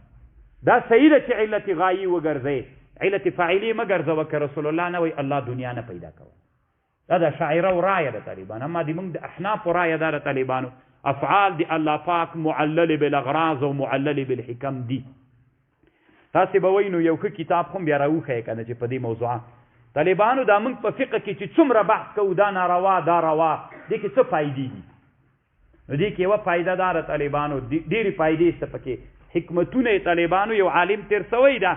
دا صحیح ده چې علت غایی وګرځوي، علت فاعلی مه ګرځوه که رسول الله نه وای الله دنیا نه پیدا کوه. دا د اشاعره و رایه ده طالبانو. اما د موږ د احنافو رایه ده د طالبانو، افعال دی الله پاک معلل بالاغراض او معلل بالحکم دی. تاسې به وایي نو یو ښه کتاب هم بیا راوښیې که نه چې په دې موضوع طالبانو دا موږ په فقه کې چې څومره بحث کوو دا ناروا دا روا، دې کې څه فایدې دي؟ نو دې کې یوه فایده دا ده طالبانو، ډېرې فایدې شته پکې، حکمتونه یې طالبانو. یو عالم تېر سوی ده،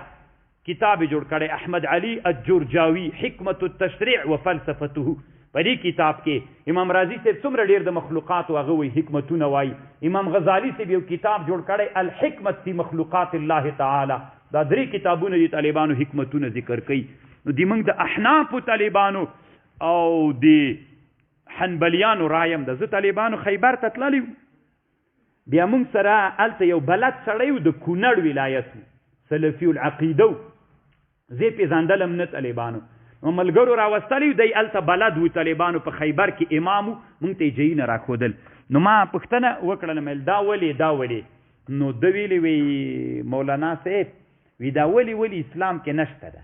کتاب یې جوړ کړی، احمد علي الجرجاوي، حکمت التشریع وفلسفته. په دې کتاب کې امام رازي صاحب څومره ډېر د مخلوقاتو هغه وایي حکمتونه وایي. امام غزالي صاحب یو کتاب جوړ کړی، الحکمت فی مخلوقات الله تعالی. دا درې کتابونه دي طالبانو حکمتونه ذکر کوي. نو د موږ د احنافو طالبانو او د حنبلیانو رایم ده. زه طالبانو خیبر ته تللی وم، بیا موږ سره هلته یو بلد سړی و، د کونړ ولایت و، سلفي العقیده و، زه یې پېژندلم نه طالبانو. نو ملګرو راوستلی دی، هلته بلد و طالبانو، په خیبر کې امام و، موږ ته یې ځایونه راښودل. نو ما پوښتنه وکړله، مې دا ولې دا ولې؟ نو ده ویلې وی مولانا صاحب وی دا ولې ولې اسلام کې نشته ده.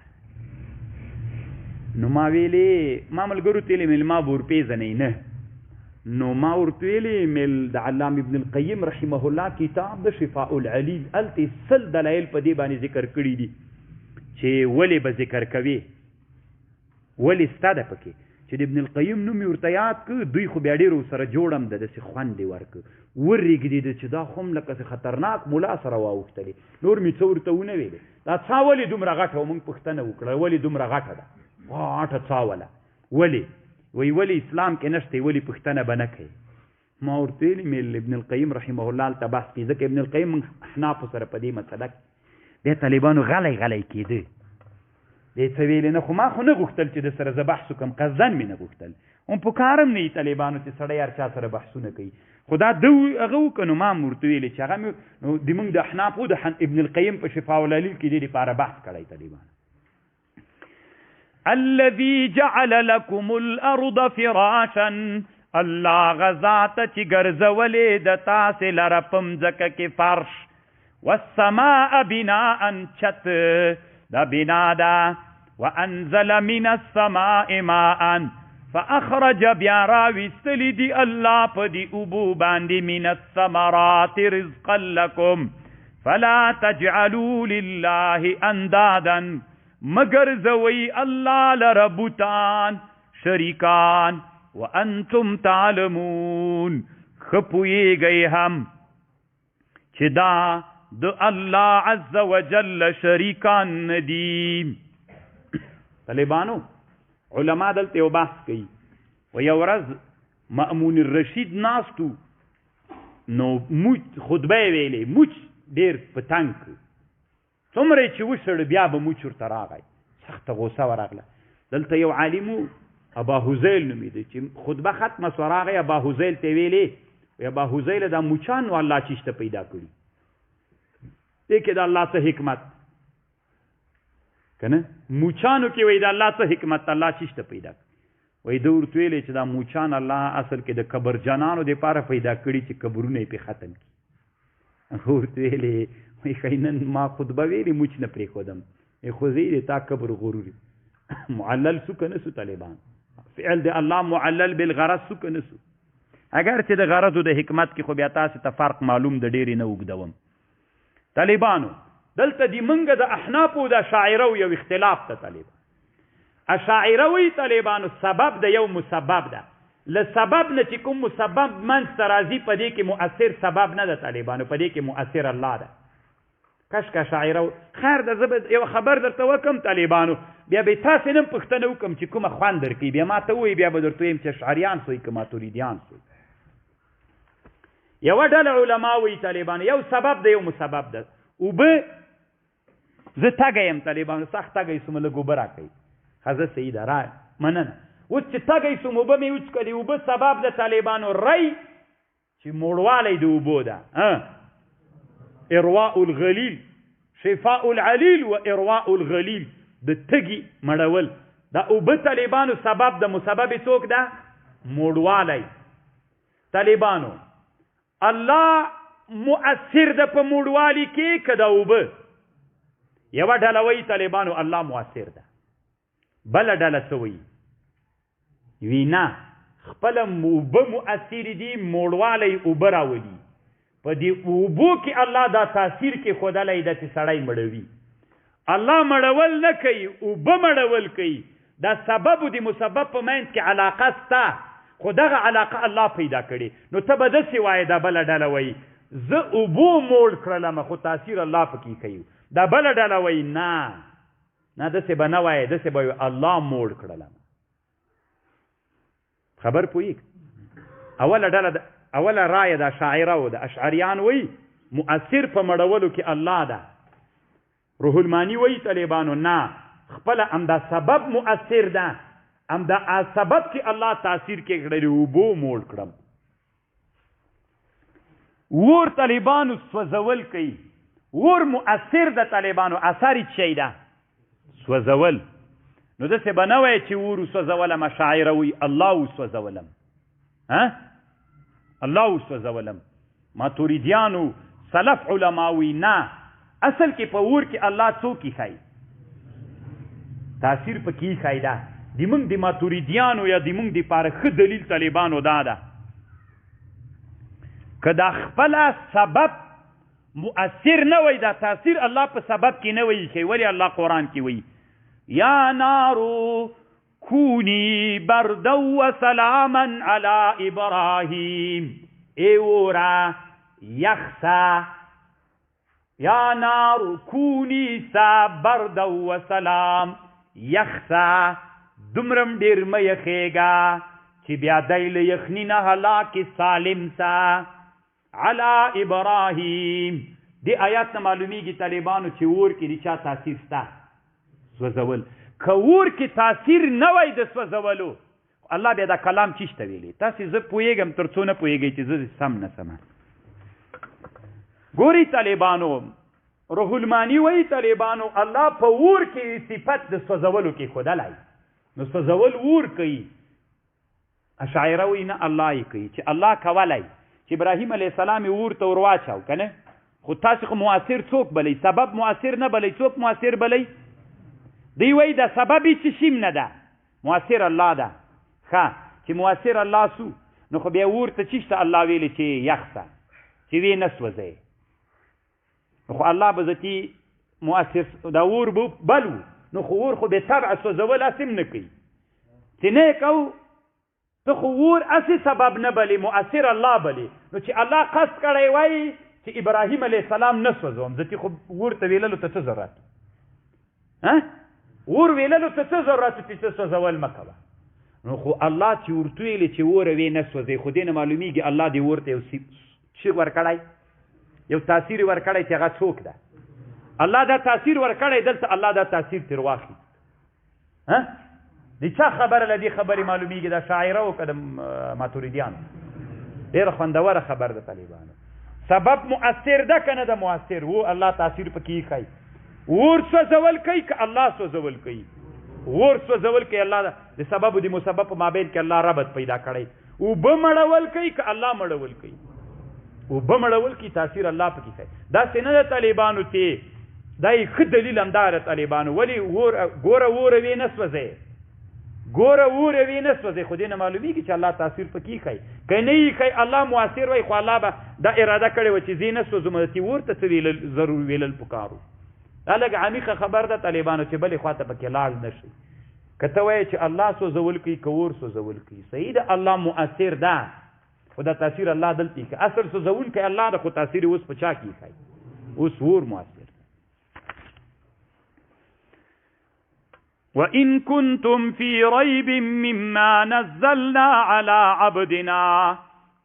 نو ما ویلې، ما ملګرو ته ویلې مې ما به ورپېژنئ نه. نو ما ورته ویلې مې د علام ابن القیم رحمه الله کتاب د شفاء العلیل، هلته یې 100 دلایل په دې باندې ذکر کړي دي چې ولې به ذکر کوي، ولې سته ده پکې. چې د ابن القیم نوم یې ورته یاد کړ، دوی خو بیا ډېر ورسره جوړم ده، داسې خوند یې ورکړ، ورېږدېده چې دا خو هم لکه څه خطرناک ملا سره واوښتلې. نور مې څه ورته ونه ویلې. دا څا ولې دومره غټه وه؟ موږ پوښتنه وکړه ولې دومره غټه ده، غټه څا وله ولې؟ وایي ولې اسلام کې نشته، ولې پوښتنه به نه کوي. ما ورته ویلي مې ابن القیم رحمه الله هلته بحث کوي، ځکه ابن القیم موږ احنافو سره په دې مسله کې. بیا طالبانو غلی غلی کېده، دې څه ویلې نه، خو ما خو نه غوښتل چې د سره زه بحث وکړم، قصداً مې نه غوښتل، هم په کار هم نه وي طالبانو چې سړی هر چا سره بحثونه کوي. خو دا ده هغه وکړه. نو ما هم ورته ویلې چې هغه مې نو د موږ د احنافو د ابن القیم په شفاء العلیل کې دې لپاره بحث کړی طالبانو. الذي جعل لكم الأرض فراشا، الله غزا ته چې ګرځولې د تاسې لره په مځکه کې فرش، والسماء بناء چت دا بنا ده، وأنزل من السماء ماء فأخرج بیا راویستلي دي الله په دې اوبو باندې من الثمرات رزقا لكم فلا تجعلوا لله اندادا، مگر زوی الله لره بتان شریکان، وانتم تعلمون، ښه پوهېږئ هم چې دا د الله عز وجل شریکان نه دي. طالبانو علما دلته یو بحث کوي. و یو ورځ مأمون الرشید ناستو، نو موچ خطبه یې ویلې، موچ ډېر په تنګ کړ، څومره یې چې وشړ بیا به موچ ورته راغی، سخته غوسه ورغله. دلته یو عالم و ابا هزیل نومېده، چې خطبه ختمه سوه راغی ابا هزیل ته یې ویلې، وایي ابا هزیله دا موچان نو الله چیشته پیدا کړي، دې کې د الله څه حکمت که نه؟ موچانو کې وایي د الله څه حکمت، الله چیشته پیدا کړي. وایي ده ورته ویلې چې دا موچان الله اصل کې د کبرجنانو دپاره پیدا کړي چې کبرونه یې پرې ختم کړي. هغه ورته ویلې وایي ښایي نن ما خطبه ویلې موچ نه پرېښودم، خو زه یې تا کبر غرور. معلل سو که نه سو طالبان؟ فعل د الله معلل بالغرض سو که نه سو؟ اگر چې د غرض او د حکمت کې خو بیا تاسې ته فرق معلوم د ډېرې نه اوږدوم. طالبانو دلته د منګه د احنافو د اشاعره یو اختلاف ته طالبان اشاعره وی طالبانو سبب د یو مسبب ده، له سبب نه چې کوم مسبب منځ ته راځي په دې کې مؤثر سبب نه ده طالبانو، په دې کې مؤثر الله ده. کشک اشاعره خیر ده، زه به یو خبر درته وکم طالبانو، بیا به تاسې نن پوښتنه وکم چې کومه خوند درکوي، بیا ما ته ووایي، بیا به درته ووایم چې اشعریان سوی که ماتوریدیان سوی. یوه ډله علما وایي طالبانو یو سبب ده یو مسبب ده. اوبه زه تږی یم طالبانو، سخت تږی سوم، لږ اوبه راکړئ. ښه زه صحیح ده را مننه. اوس چې تږی سوم اوبه مې وڅکلې، اوبه سبب ده طالبانو ری چې موړوالی د اوبو ده، ارواء الغلیل، شفاء العلیل و ارواء الغلیل، د تږي مړول. دا اوبه طالبانو سبب ده، مسبب یې څوک ده؟ موړوالی. طالبانو الله مؤثر ده په موړوالي کې که دا اوبه؟ یوه ډله وایي طالبانو الله مؤثر ده، بله ډله څه وایي؟ وي نه، خپله اوبه مؤثرې دي، موړوالی اوبه راولي، په دې اوبو کې الله دا تاثیر کې ښودلی ده چې سړی مړوي. الله مړول نه کوي، اوبه مړول کوي. دا سبب د مسبب په منځ کې علاقه سته، خو دغه علاقه الله پیدا کړې. نو ته به داسې وایې، دا بله ډله وایي زه اوبو موړ کړلم خو تاثیر الله پکې کوي. دا بله ډله وایي نه نه، داسې به نه وایې، داسې به وایې الله موړ کړلم. خبر پوهېږي؟ اوله ډله ده، اوله رایه د اشاعره و د اشعریان وایي مؤثر په مړولو کې الله ده. روح المانی وایي طالبانو نه، خپله همدا سبب مؤثر ده، همدا سبب کې الله تاثیر کې کړی، اوبو موړ کړم. ور طالبانو سوځول کوي، ور مؤثر ده طالبانو، اثر یې څه ده؟ سوځول. نو داسې به نه وایې چې ور وسوځولم، اشاعره وایي الله وسوځولم، ها الله وسوځولم. ماتوریدیانو سلف علما وایي نه، اصل کې په اور کې الله څوک ښایي، تاثیر پکې ښایي. ده د موږ د ماتوریدیانو یا د موږ دپاره ښه دلیل طالبانو دا ده که دا خپله سبب مؤثر نه وای، دا تاثیر الله په سبب کې نه وایي ښایي. ولې الله قرآن کې وایي یا نارو کونی بردا وسلاما علی ابراهیم، ای اورا یخسا، یا نار کونی سا بردا وسلام، یخسا دومرم ډېر مه یخېږه چې بیا دی له یخني نه هلاک سالم سا علی ابراهیم. دې آیات نه معلومیږي طالبانو چې اور کې د چا تاثیر سته؟ سوځول. که اور کې تاثیر نه وای د سوځولو، الله بیا دا کلام چیشته ویلی؟ تاسې زه پوهېږم تر څو نه پوهېږئ چې زه سم نه سمه. ګوري طالبانو روح المانی وایي طالبانو الله په اور کې صفت د سوځولو کې ښودلی، نو سوځول اور کوي. اشاعره وایي نه، الله یې کوي، چې الله کولی چې ابراهیم علیه السلام یې اور ته ور واچاو که نه، خو تاسې خو مؤثر څوک بلئ؟ سبب مؤثر نه بلئ، څوک مؤثر بلئ؟ دی وایي دا سبب یې څه شي نه ده، مؤثر الله ده. ښه چې مؤثر الله سو، نو خو بیا اور ته چیشته الله ویلي چې یخ سه، چې ویې نه سوځئ، نو خو الله به ذاتي مؤثر دا اور به بل و، نو خو اور خو بې طبعه سوځول هسې هم نه کوي، چې نه یې کو ته خو اور هسې سبب نه بلې، مؤثر الله بلې. نو چې الله قصد کړی وای چې ابراهیم علیه السلام نه سوځوم، ځکه خو اور ته ویللو ته څه ضرورت؟ ها اور ویللو ته څه ضرورت چې څه سوځول مه کوه. نو خو الله چې ورته ویلي چې اور وی نه سوځي، خو دې نه معلومیږي الله دې ورته یو څه ورکړی، یو تاثیر ورکړی چې هغه څوک ده. الله دا تاثیر ورکړی، دلته الله دا تاثیر تر واخلي. ها د چا خبره له دې خبرې معلومیږي؟ دا شاعره او که د ماتوریدیانو؟ ډېره خوندوره خبر ده طالبانو. سبب مؤثر ده که نه ده مؤثر؟ و الله تاثیر پکې ایښی. اور سوځول کوي که الله سوځول کوي؟ اور سوځول کوي الله ده. د سبب د مسبب په مابین کې الله ربط پیدا کړی. اوبه مړول کوي که الله مړول کوي؟ اوبه مړول کوي، تاثیر الله پکې کوي. داسې نه ده طالبانو چې دا یې ښه دلیل همدا ده طالبانو. ولې ګوره اور وې نه سوځي، ګوره اور وې نه سوځي، خو دې نه معلومیږي چې الله تاثیر پکې ښایي. که نه یې ښایي الله مؤثر وای، خو الله به دا اراده کړې وه چې زه یې نه سوځوم، چې ورته څه ویلل ضرور ویلل پکار و. دا لږ عمیقه خبر ده طالبانو چې بلې خواته پکې لاړ نه شي. که ته وایې چې الله سوځول کوي که اور سوځول کوي، صحیح ده الله مؤثر ده، خو دا تاثیر الله دلته ښیي. اصل سوځونکی الله ده، خو تاثیر یې اوس په چا کې ښایي؟ اوس اور مؤثر. وَإِن كُنتُمْ فِي رَيْبٍ مِّمَّا نَزَّلْنَا عَلَى عَبْدِنَا،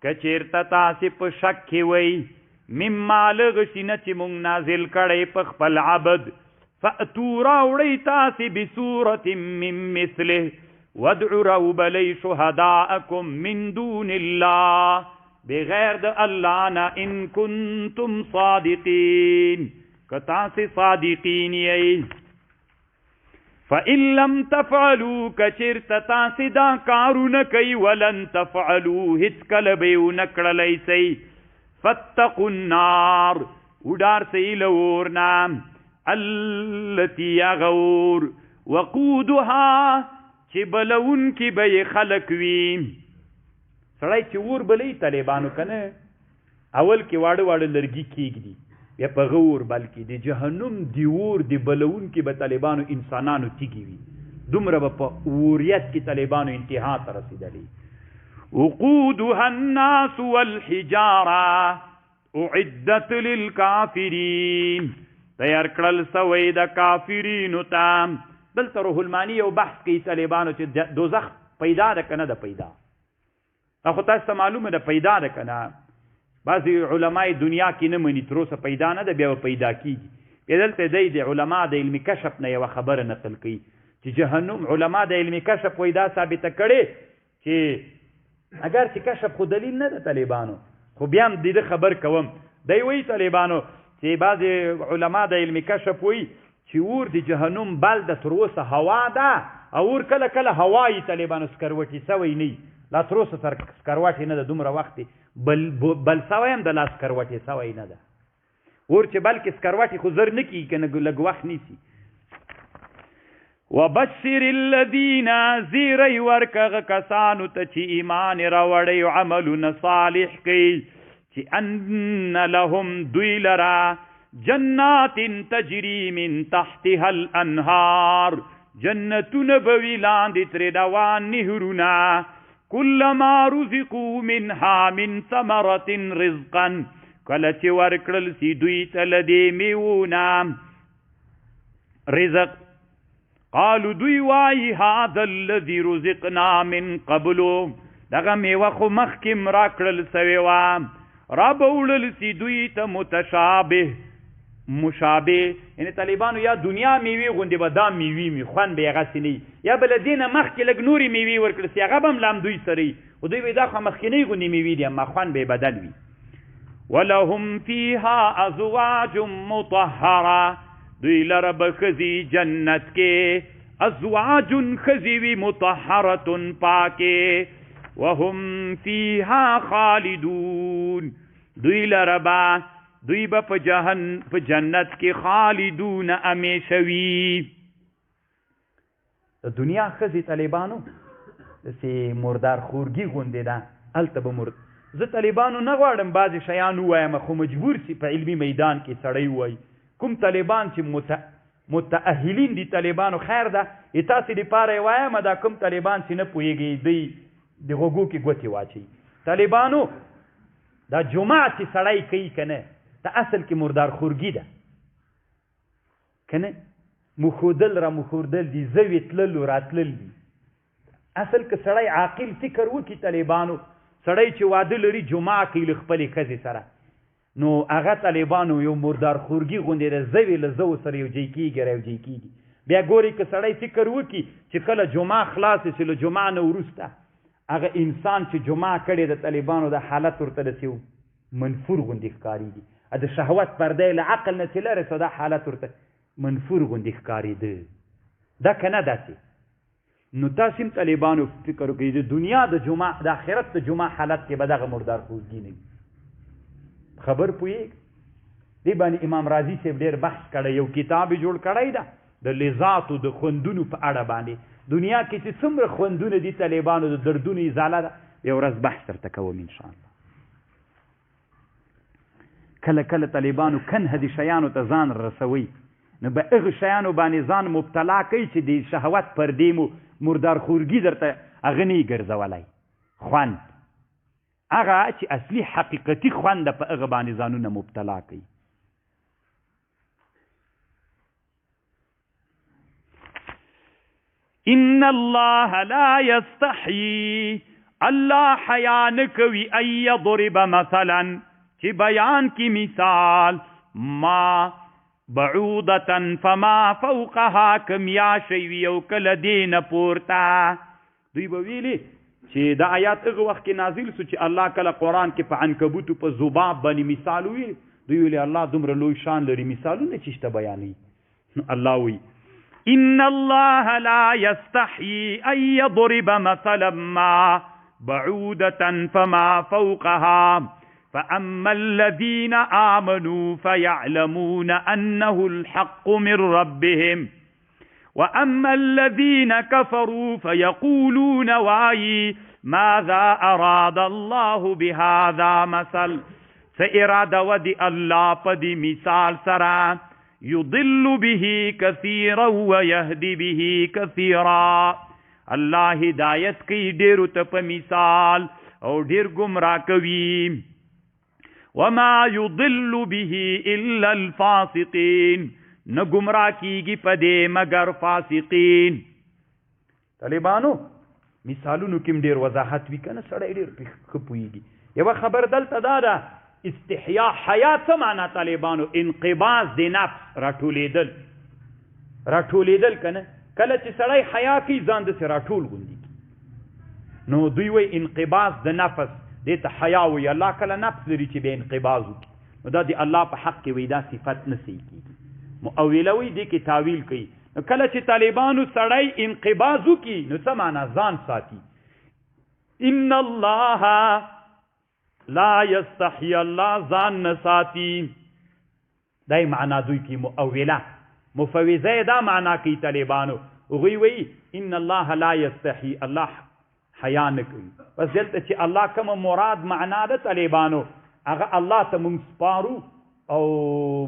که چېرته تاسې په شک کې وئ مما لغ شي نه چې مونږ نازل کړی په خپل عبد، فأتوا راوړئ تاسې بسورة من مثله وادعوا راوبلئ شهداءکم من دون الله، بغیر د الله نه، إن كنتم صادقین، که تاسې صادقین یئ. فَإِن لَمْ تَفْعَلُوا، کچېرته تاسې دا کارونه کوئ، وَلَن تَفْعَلُوا، هېڅکله به یې ونه کړلی سئ، فَاتَّقُوا النَّارَ، وډار سئ له اور نه، التي هغه اور، وقودها، چې بلوونکي به یې خلک وي. سړی چې اور بلوي طالبانو که نه، اول کې واړه واړه لرګي کېږدي، بیا په هغه اور بل کړي. د جهنم د اور د بلوونکي به طالبانو انسانانو تیږي وي، دومره به په اوریت کې طالبانو انتها ته رسېدلې. وقودها الناس والحجاره اعدت للکافرین، تیار کړل سوی د کافرینو ته. دلته روح المانی یو بحث کوي طالبانو چې دوزخ پیدا ده که نه ده پیدا. دا خو تاسو ته معلومه ده پیدا ده که نه. بعضې علماء دنیا کې نه مني، تر اوسه پیدا نه ده، بیا به پیدا کیږي. بیا دلته دی د علما د علم کشف نه یوه خبره نقل کوي چې جهنم، علما د علم کشف وایي دا ثابته کړې چې اگر چې کشف خو دلیل نه ده طالبانو، خو بیا هم د ده خبر کوم. دی وایي طالبانو چې بعضې علما د علم کشف وایي چې اور د جهنم بل ده، تر اوسه هوا ده، او اور کله کله هوا یي طالبانو، سکروټې سوی نه وي، لا تر اوسه سکروټې نه ده، دومره وخت دی بل سوی هم ده، لا سکروټې سوی نه ده. اور چې بلکې سکروټې خو زر نه کېږي که نه لږ وخت نیسي. وبشر الذین، زیری ورکه کسانو ته چې ایمان راوړی او عملونه صالح کوي، چې ان لهم، دوی لره، جنات تجری من تحتها الانهار، جنتونه به وي لاندې ترې روان نهرونه، کلما رزقوا منها من ثمرة رزقا، کله چې ورکړل سي دوی ته له دې میوو نه رزق، قالوا دوی وایي هذا الذي رزقنا من قبل، دغه میوه خو مخکې هم راکړل سوې وه، را به وړل سي دوی ته متشابه، مشابه، یعنې طالبانو یا دنیا میوې غوندې به دا میوې وي، خوند به یې هغسې نه وي، یا به له دې نه مخکې لږ نورې میوې ورکړل سي، هغه به هم لا هم دوی سره وي، خو دوی وایي دا خو مخکینۍ غوندې میوې دي، اما خوند به یې بدل وي. ولهم فیها ازواج مطهره، دوی لره به ښځې جنت کې ازواج ښځې وي مطهرة پاکې، وهم فیها خالدون، دوی لره به دوی به په جنت کې خالدون همیشه وي. د دنیا ښځې طالبانو داسې مردار خورګي غوندې ده، هلته به مرد. زه طالبانو نه غواړم بعضې شیان ووایم، خو مجبور سي په علمي میدان کې سړی ووایي. کوم طالبان چې متأهلین دي طالبانو، خیر ده تاسې دپاره یې وایم، دا کوم طالبان چې نه پوهېږي دوی د غوږو کې ګوتې واچوي. طالبانو دا جماع چې سړی کوي که نه، دا اصل کې مردار خورګي ده که نه. مخودل را مخوردل دي، زوی تلل او راتلل دي. اصل که سړی عاقل فکر وکړي طالبانو، سړی چې واده لري جمعه کوي له خپلې ښځې سره، نو هغه طالبانو یو مردار خورګي غوندې ده، زوی له زوو سره یو ځای کېږي را یو ځای کېږي. بیا ګوري که سړی فکر وکړي چې کله جمعه خلاصه شي، له جمعه نه وروسته هغه انسان چې جمعه کړې د طالبانو د حالت ورته داسې منفور غوندې ښکارېږي، د شهوت پرده یې له عقل نه چې لرې سوه دا حالت ورته منفور غوندې ښکارېده. دا که نه داسې؟ نو تاسې هم طالبانو فکر وکړئ د دنیا د جمعه د آخرت د جمعه حالت کې به دغه مردار خورګي نه وي. خبر پوهېږ؟ دې باندې امام رازي صاحب ډېر بحث کړی، یو کتاب یې جوړ کړی ده د لذاتو د خوندونو په اړه باندې. دنیا کې چې څومره خوندونه دي طالبانو د دردونو ازاله ده، یو ورځ بحث درته کوم انشاءالله. کله کله طالبانو کنه دې شیانو ته ځان رسوي، نو به هغه شیانو باندې ځان مبتلا کوي چې د شهوت پردې مو مردار خورګي درته هغه نه ګرځولی. خوند هغه چې اصلي حقیقتي خوند ده په هغه باندې ځانونه مبتلا کوي. ان الله لا یستحیي، الله حیا نه کوي ان یضرب مثلا، چې بیان کی مثال ما بعوضة فما فوقها، کم یا شی وي او کله دې نه پورته. دوی به ویلي چې دا آیات هغه وخت کې نازل سو چې الله کله قرآن کې په عنکبوتو په ذباب باندې مثال وویل، دوی ویلي الله دومره لوی شان لري مثالونه چې شته بیانوي. نو الله وایي ان الله لا يستحيي ان يضرب مثلا ما بعودة فما فوقها فأما الذين آمنوا فيعلمون أنه الحق من ربهم وأما الذين كفروا فيقولون واي ماذا أراد الله بهذا مثل، سإرادة ودي الله پدي مثال سرا يضل به كثيرا ويهدي به كثيرا. الله هدایت کوي ډېرو ته په مثال او ډېر ګمراه کوي. وما يضل به إلا الفاسقين، نه ګمراه کیږي په دې مګر فاسقین. طالبانو مثالونو کې هم ډېر وضاحت وي که نه، سړی ډېر پرې ښه پوهېږي. یوه خبر دلته دا ده، استحیا حیا څه معنا طالبانو؟ انقباض د نفس، راټولېدل، راټولېدل که نه. کله چې سړی حیا کوي ځان داسې راټول غوندې کړي، نو دوی وایي انقباض د نفس، دې ته حیا وایي. الله کله نفس لري چې بیا انقباض وکړي، نو دا د الله په حق کې وایي دا صفت نه صحیح کېږي. مؤوله وایي دې کې تاویل کوي. نو کله چې طالبانو سړی انقباض وکړي نو څه معنا؟ ځان ساتي. ان الله لا یستحی، الله ځان نه ساتي. دا یې معنا دوی کې مؤوله. مفوضه یې دا معنا کوي طالبانو، هغوی وایي ان الله لا یستحی، الله حیا نه کوي. بس دلته چې الله کومه مراد معنا ده طالبانو، هغه الله ته مونږ سپارو، او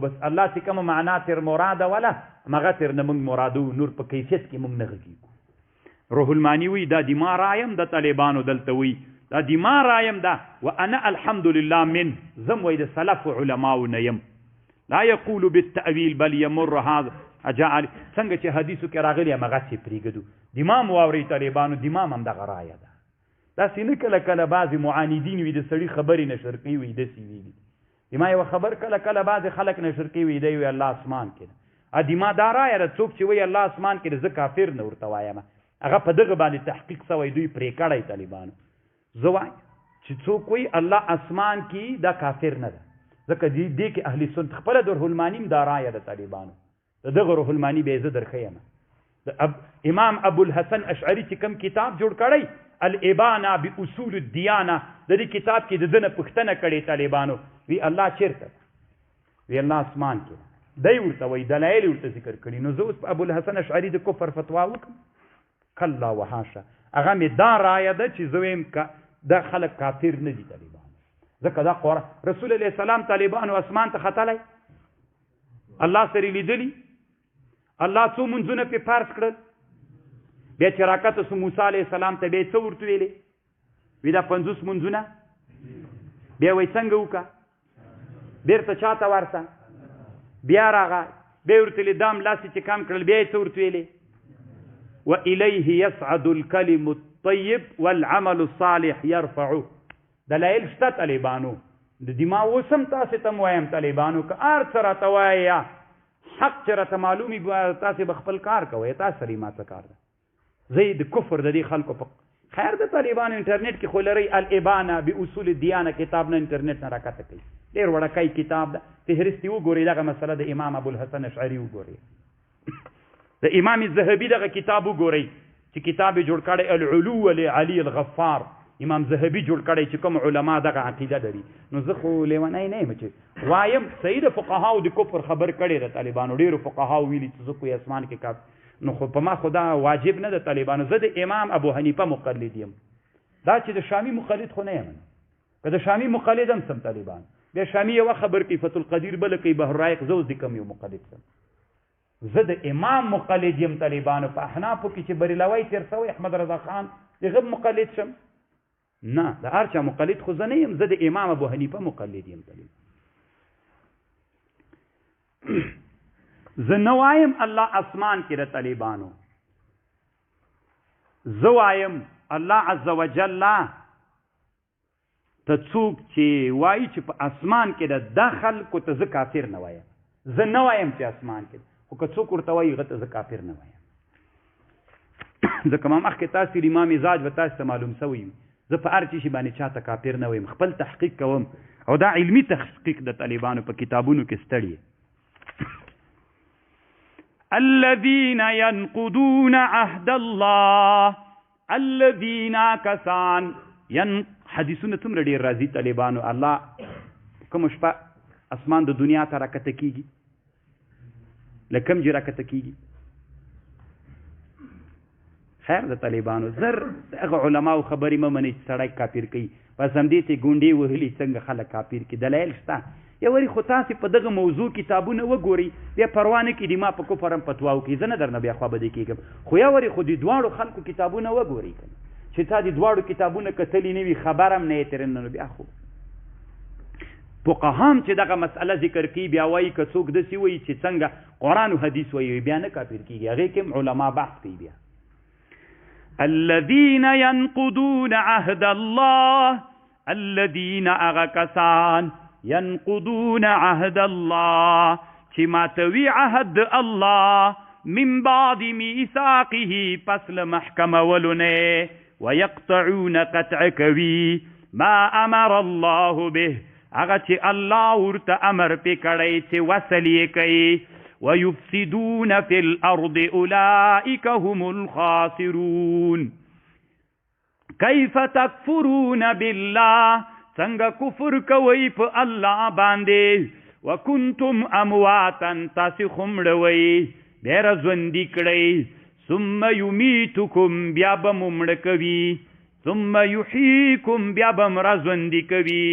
بس الله چې کومه معنا تر مراده وله همغه تر نه مونږ مرادو، نور په کیفیت کې مونږ نه غږېږو. روح المانی وایي دا د ما رایم د طالبانو دلته وایي دا د ما رایم ده، وانا الحمدلله من زم وایي د سلف علماو نه یم. لا یقول بالتأویل بل یمر هذا اجعل، څنګه چې حدیثو کې راغلي همغسې پرېږدو. د امام واورئ طالبانو، د امام هم دغه رایه ده. داسې نه کله کله بعضې معاندین وي د سړي خبرې نشر کوي وي داسې ویلي. د ما یوه خبر کله کله بعضې خلک نشر کوي وي دی وایي الله اسمان کې ده. د ما دا رایه ده، څوک چې وایي الله اسمان کې ده زه کافر نه ورته وایم. هغه په دغه باندې تحقیق سوی دوی پرې کړی طالبانو. زه وایم چې څوک وایي الله اسمان کې دا کافر نه ده، ځکه دې کې اهل سنت خپله د روح المانی هم دا رایه ده طالبانو. د دغه روح المانی به یې زه درښیم. امام ابو الحسن اشعري چې کوم کتاب جوړ کړی الابانه باصول الدیانه، د دې کتاب کې د ده نه پوښتنه کړې طالبانو، وی الله چېرته ده؟ وی الله اسمان کې ده. دی ورته وایي، دلایل یې ورته ذکر کړي. نو زه اوس په ابو الحسن اشعري د کفر فتوا وکړم؟ کلا وحاشا. هغه مې دا رایه ده چې زه وایم دا خلک کافر نه دي طالبانو، ځکه دا قرآن رسول علیه السلام طالبانو اسمان ته ختلی، الله سره لیدلی، الله څو منځونه پې فرض کړل، بیا چې راکته سو موسی علیه السلام ته بیا یې څه ورته ویلې؟ وی دا 50 منځونه بیا وایي څنګه وکړه، بیرته چاته ورسه، بیا راغی بیا یې ورته ویلې دام لاس یې چې کم کړل، بیا یې څه ورته ویلې؟ وإليه يصعد الكلم الطيب والعمل الصالح يرفعه. دلایل شته طالبانو، د دې ما اوس هم تاسې ته وایم طالبانو، که هر څه راته وایه حق چې راته معلوم وي تاسې به خپل کار کوئ، تاسو سره یې ما څه کار ده؟ زه یې د کفر د دې خلکو په خیر د طالبانو انټرنیټ کې خو لرئ الابانه باصول الدیانه کتاب نه انټرنیټ نه راکته کوي، ډېر وړکی کتاب ده، فهرست یې وګورئ، دغه مسله د امام ابوالحسن اشعري وګورئ، د امام ذهبي دغه کتاب وګورئ چې کتاب یې جوړ کړی العلو لعلي الغفار، امام ذهبي جوړ کړی چې کوم علما دغه عقیده لري. نو زه خو لیونی نه یم چې وایم صحیح د فقهاو د کفر خبر کړی د طالبانو، ډېرو فقهاو ویلي چې زه خو اسمان کې کاف، نو خو په ما خو دا واجب نه ده طالبانو. زه د امام ابو حنیفه مقلد یم، دا چې د شامي مقلد خو نه یم، که د شامي مقلد هم سم طالبان، بیا شامي یوه خبر کوي، فتح القدیر بله کوي، بحر الرایق، زه اوس د کوم یو مقلد سم؟ زه د امام مقلد یم طالبانو. په احنافو کې چې بریلوی تېر سوی احمد رضا خان د هغه مقلد شم؟ نه، د هر چا مقلد خو زه نه یم، زه د امام ابو حنیفه مقلد یم طالب. زه نه وایم الله اسمان کې د طالبانو، زه وایم الله عز وجل ته څوک چې وایي چې په اسمان کې د دا خلکو ته زه کافر نه وایم، زه نه وایم چې اسمان کې، خو که څوک ورته وایي هغه ته زه کافر نه وایم. ځکه ما مخکې تاسې ما مزاج به تاسې ته معلوم سوی وي، زه په هر څه شي باندې چا ته کافر نه وایم، خپل تحقیق کوم، او دا علمي تحقیق د طالبانو په کتابونو کې ستړي. الذين ينقضون عهد الله، الذين کسان ين حدیثونه څومره ډېر راځي طالبانو، الله کومه شپه اسمان د دنیا ته راکته کېږي، له کوم ځای راکته کېږي؟ خیر د طالبانو زر هغه علماو خبرې مه منئ چې سړی کافر کوي، بس همدې ته ګونډې وهلي څنګه خلک کافر کړي، دلایل شته. یو واري خو تاسې په دغه موضوع کتابونه وګورئ، بیا پروا نه کړي ما په کفر هم فتوا وکړي، زه نه درنه بیا خوابدی کېږم، خو یو واري خو د دواړو خلکو کتابونه وګورئ که نه، چې تا د دواړو کتابونه کتلي نه وي، خبر هم نه یې ترې، نو بیا خو فقها هم چې دغه مسئله ذکر کوي بیا وایي که څوک داسې وایي چې څنګه قرآن او حدیث وایي بیا نه کافر کېږي، هغې کې هم علما بحث کوي. بیا الذين ينقضون عهد الله، الذين هغه کسان ينقضون عهد الله چې ماتوي عهد الله من بعد ميثاقه پس له محکمولو نه، ويقطعون قطع کوي ما امر الله به هغه چې الله ورته امر پې کړی چې وصل یې کوي، ويفسدون في الأرض أولئك هم الخاسرون. كيف تكفرون بالله، څنګه کفر کوئ په الله باندې، وکنتم امواتا تاسې خو مړه وئ، بیا را ژوندي کړئ، ثم یمیتکم بیا به مو مړه کوي، ثم یحییکم بیا به مو را ژوندي کوي،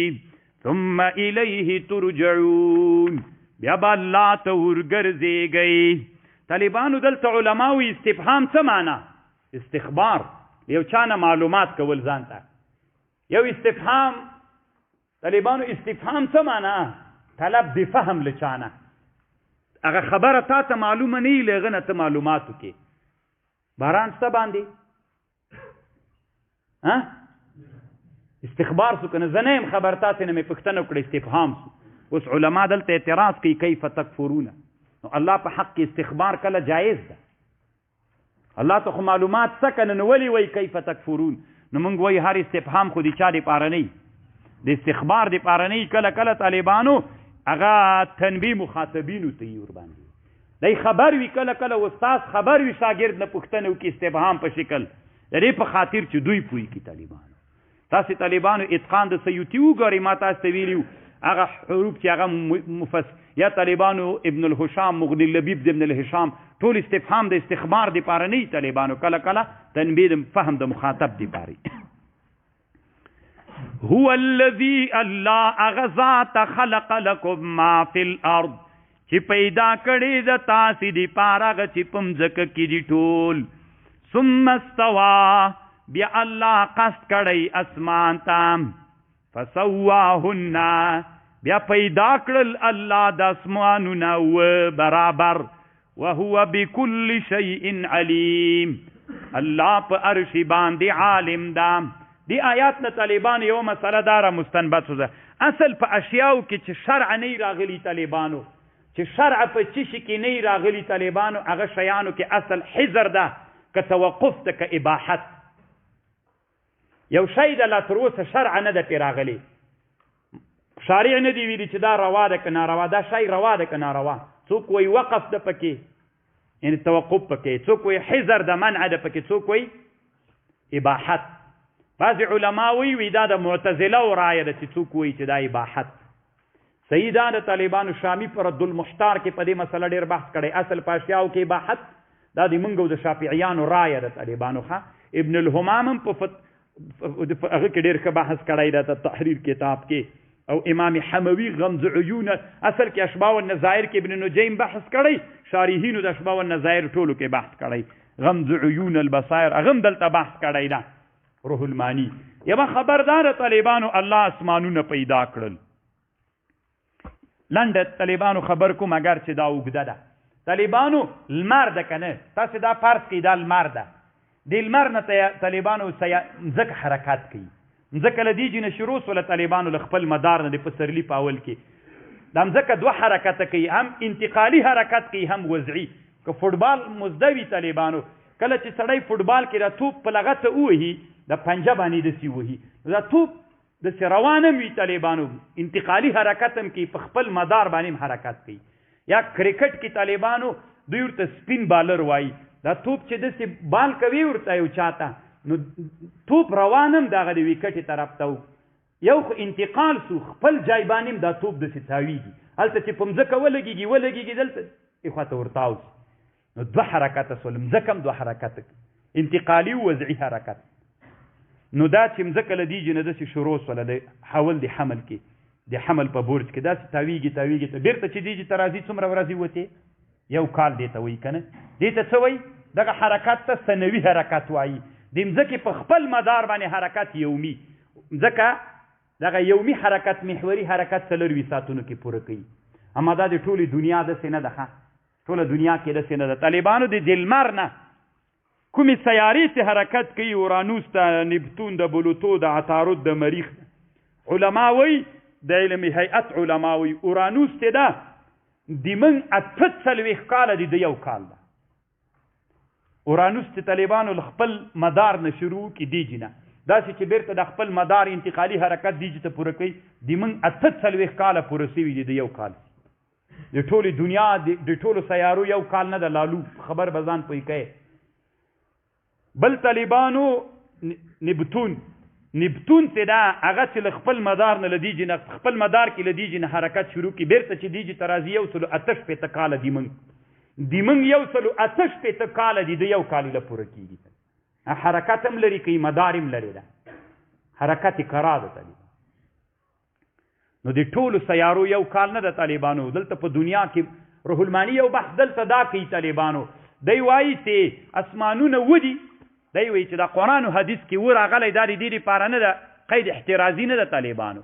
ثم الیه ترجعون بیا به الله ته ورګرځېږئ. طالبانو دلته علماو استفهام څه معنا؟ استخبار، یو چا نه معلومات کول ځان ته. یو استفهام طالبانو استفهام څه معنا؟ طلب د فهم له چا نه، هغه خبره تا ته معلومه نه وي، له هغه نه ته معلومات وکړې. باران شته باندې ها استخبار سو که نه، زه نه یم خبر، تاسې نه مې پوښتنه وکړه، استفهام سو. اوس علما دلته اعتراض کوي کیف تکفرون، نو الله په حق کې استخبار کله جایز ده؟ الله ته خو معلومات څه که نه، نو ولې وایي کیف تکفرون؟ نو موږ وایي هر استفهام خو د چا دپاره نه وي، د استخبار دپاره نه وي. کله کله طالبانو هغه تنبیه مخاطبینو ته یې ورباندې دی خبر وي، کله کله استاد خبر وي شاګرد نه پوښتنه وکړي استفهام په شکل د دې په خاطر چې دوی پوه کړي. طالبانو تاسې طالبانو اتقان د سیوطي وګورئ، ما تاسې ته ویلي هغه حروف چې هغه مفس یا طالبانو ابن الهشام مغني اللبیب د ابن الهشام ټول استفهام د استخبار دپاره نه وي. طالبانو کله کله تنبیه د فهم د مخاطب دپاره. هو الذي الله هغه ذات خلق لكم ما في الارض چې پیدا کړی د تاسې دپاره هغه چې په مځکه کې دي ټول، ثم استوى بیا الله قصد کړی اسمان ته، فسواهن بیا پیدا کړل الله د اسمانونه و برابر. وهو بكل شيء علیم، الله په عرش باندې عالم ده. دی آیات نه طالبان یو مسله داره مستنبط سوزه. اصل په اشیاو کې چې شرع نه راغلی طالبانو، چې شرع په چیشي کې نه راغلی طالبانو، هغه شیانو کې اصل حذر ده، که توقف ده که اباحت. یو شی ده لا تر اوسه شرع نه ده پرې راغلی، شارع نه دی ویلي چې دا روا ده که ناروا، دا شی روا ده که ناروا. څوک وایي وقف ده پکې، یعنې توقف پکې، څوک وایي حذر ده منع ده پکې، څوک وایي اباحت. بعضې علما وایي دا د معتزله و رایه ده چې څوک وایي چې دا اباحت. صحیح دا د طالبانو شامي په رد المحتار کې په دې مسله ډېر بحث کړی. اصل په اشیاو کې اباحت دا د مونږ او د شافعیانو رایه ده طالبانو. ښه ابن الهمام هم په هغه کې ډېر ښه بحث کړی ده تحریر کتاب کې، او امام حموي غمز عیون اصل کې اشباه والنظایر کې ابن نجیم بحث کړی، شارحینو د اشباه والنظایر ټولو کې بحث کړی، غمز عیون البصائر هغه هم دلته بحث کړی ده. روح المانی یوه خبرداره طالبانو الله اسمانونه پیدا کړل. لنډه طالبانو خبر کوم اګر چې دا اوږده ده. طالبانو لمر ده که نه، تاسې دا فرض کړئ دا لمر ده، د لمر نه طالبانو مځکه حرکت کوي. مځکه له دې جینه شروع سوله طالبانو له خپل مدار نه د پسرلي په اول کې دا مځکه دوه حرکته کوي، هم انتقالي حرکت کوي هم وضعي. که فوټبال مزده وي طالبانو، کله چې سړی فوټبال کې دا توپ په لغته ووهي، د پنجه باندې داسې وهي، دا توپ داسې روان هم وي طالبانو، انتقالي حرکت هم کوي، په خپل مدار باندې هم حرکت کوي. یا کرکټ کې طالبانو دوی ورته سپین بالر وایي، دا توپ چې داسې بال کوي ورته یو چاته، نو توپ روان هم دغه د ویکټې طرف ته، یو خو انتقال سو خپل جای باندې هم دا توپ داسې تاویږي، هلته چې په مځکه ولګېږي ولګېږي دلته اخوا ته ورتاو سي. نو دوه حرکته سول، مځکه هم دوه حرکته کوي، انتقالي و وضعي حرکت. نو دا چې مځکه له دې جنه داسې شروع سوله د حول د حمل کې، د حمل په برج کې داسې تاویږي تاویږي ته بېرته چې دې ته راځي څومره ورځې وتې؟ یو کال دې ته وایي که نه، دې ته څه وایي؟ دغه حرکت ته سنوي حرکت وایي. د مځکې په خپل مدار باندې حرکت یومي، مځکه دغه یومي حرکت محوري حرکت 24 ساعتونو کې پوره کوي. اما دا د ټولې دنیا داسې نه ده، ښه ټوله دنیا کې داسې نه ده. طالبانو د لمر نه کومې سیارې چې حرکت کوي، اورانوس ته، نبتون د، بلوتو د، عطارد د، مریخ ده، علما وایي د علم هیئت علما وایي اورانوس ته ده د موږ 48 کاله د یو کال ده. اورانوس ته طالبانو له خپل مدار نه شروع کړي دې جنه داسې چې بېرته د خپل مدار انتقالي حرکت دې ته پوره کوي، د موږ 48 کاله پوره سوي دي د یو کال. د ټولې دنیا د ټولو سیارو یو کال نه ده لالو، خبر به ځان پوه کوي. بل طالبانو نبتون، نبتون چې ده هغه چې له خپل مدار نه له دې جنه خپل مدار کې له دې جنه حرکت شروع کړي، بېرته چې دې ته راځي 168 کاله دي موږ، د موږ 168 کاله دي د یو کال له پوره کېږي. حرکت هم لري کوي، مدار هم لري ده، حرکت یې کرا ده طالبان. نو د ټولو سیارو یو کال نه ده طالبانو. دلته په دنیا کې روح المانی یو بحث دلته دا کوي طالبانو، دی وایي چې اسمانونه ودي، دی وایي چې دا قرآن او حدیث کې و راغلی دا د دې لپاره نه ده، قید احترازي نه ده طالبانو،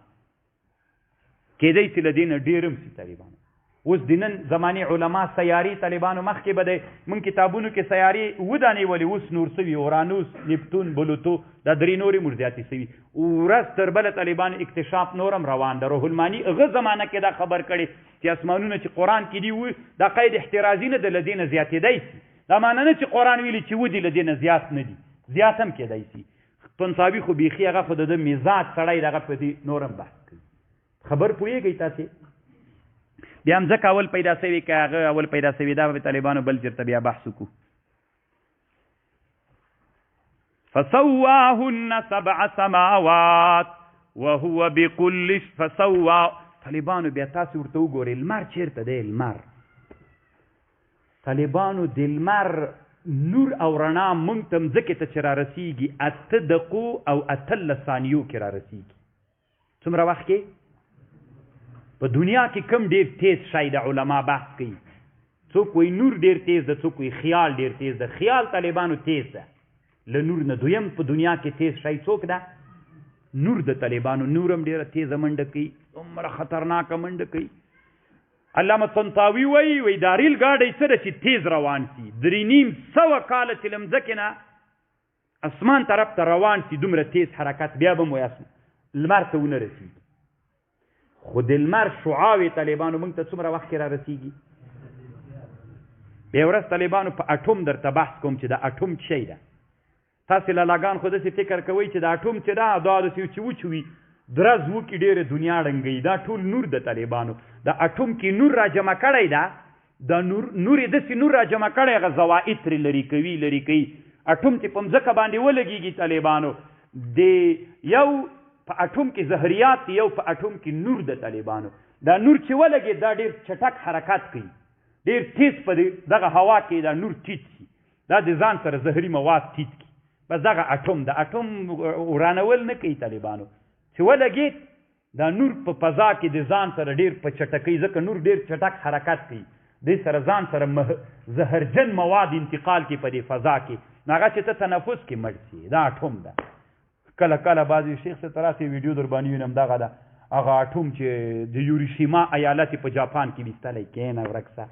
کېدای سي له دې نه ډېر هم سي طالبانو. اوس د نن زمانې علما سیارې طالبانو مخکې به دی موږ کتابونو کې سیارې ودانې ولې اوس نور سوي، اورانوس، نپتون، بلوتو، دا درې نورې مور زیاتې سوي. ورځ تر بله طالبانو اکتشاف نور هم روان ده. روح المانی هغه زمانه کې دا خبر کړې چې اسمانونه چې قرآن کې دي و دا قید احترازي نه ده، له دې نه زیاتېدای سي. دا معنی نه چې قرآن ویلي چې ودي له دې نه زیات نه دي، زیات هم کېدای سي. طنطاوي خو بیخي هغه خو د ده مزاج سړی دغه په دې نور هم بحث کوي. خبر پوهېږئ تاسې؟ بیا مځکه اول پیدا سوې که هغه اول پیدا سوې، دا به طالبانو بل چېرته بیا بحث وکړو. فسواهن سبع سماوات وهو بكل فسوا. طالبانو بیا تاسې ورته وګورئ لمر چېرته دی؟ لمر طالبانو د لمر نور او رڼا موږ ته مځکې ته چې رارسېږي 8 دقیقو او 18 ثانیو کې رارسېږي. څومره وخت کې؟ په دنیا کې کم ډېر تیز شی د علما بحث کوي، څوک وایي نور ډېر تیز ده، څوک وایي خیال ډېر تیز ده. خیال طالبانو تیز ده له نور نه. دویم په دنیا کې تیز شی څوک ده؟ نور د طالبانو نورم ډیره تیزه منډه کوي، دومره خطرناکه منډه کوي. علامه طنطاوي وایي، وایي دا ریل ګاډی څه ده چې تیز روان سي، 350 کاله چې له مځکې نه اسمان طرف ته روان سي، دومره تیز حرکت بیا به هم وایي لمر ته ونه رسېږي. خو د لمر شعاوې طالبانو موږ ته څومره وخت کې را رسېږي؟ بیا ورځ طالبانو په اټوم درته بحث کوم چې د اټوم څه شی ده. تاسې لالاګان خو داسې فکر کوئ چې د اټوم چې ده دا داسې چې وچوي درز وکړي ډېره دنیا ړنګوي. دا ټول نور د طالبانو د اټوم کې نور را جمع کړی ده، دا نور نور یې داسې نور را جمع کړی، هغه زوائد ترې لرې کوي لرې کوي. اټوم چې په مځکه باندې ولګېږي طالبانو، د یو په اټوم کې زهریات دي، یو په اټوم کې نور د طالبانو. دا نور چې ولګېد دا ډېر چټک حرکت کوي، ډېر تیز په دغه هوا کې دا نور تیت سي، دا د ځان سره زهري مواد تیت کړي. بس دغه اټوم د اټوم ورانول نه کوي طالبانو، چې ولګېد دا نور په فضا کې د ځان سره ډېر په چټکۍ، ځکه نور ډېر چټک حرکت کوي، دې سره ځان سره زهرجن مواد انتقال کوي په دې فضا کې، نو هغه چې ته تنفس کې مړ سي، دا اټوم ده. کله کله بعضې شیخ صاحب ته راسي ویډیو در باندې وینم، دغه ده هغه اټوم چې د یوریشیما ایالت په جاپان کې ویستلی، کښېنه ورک سه،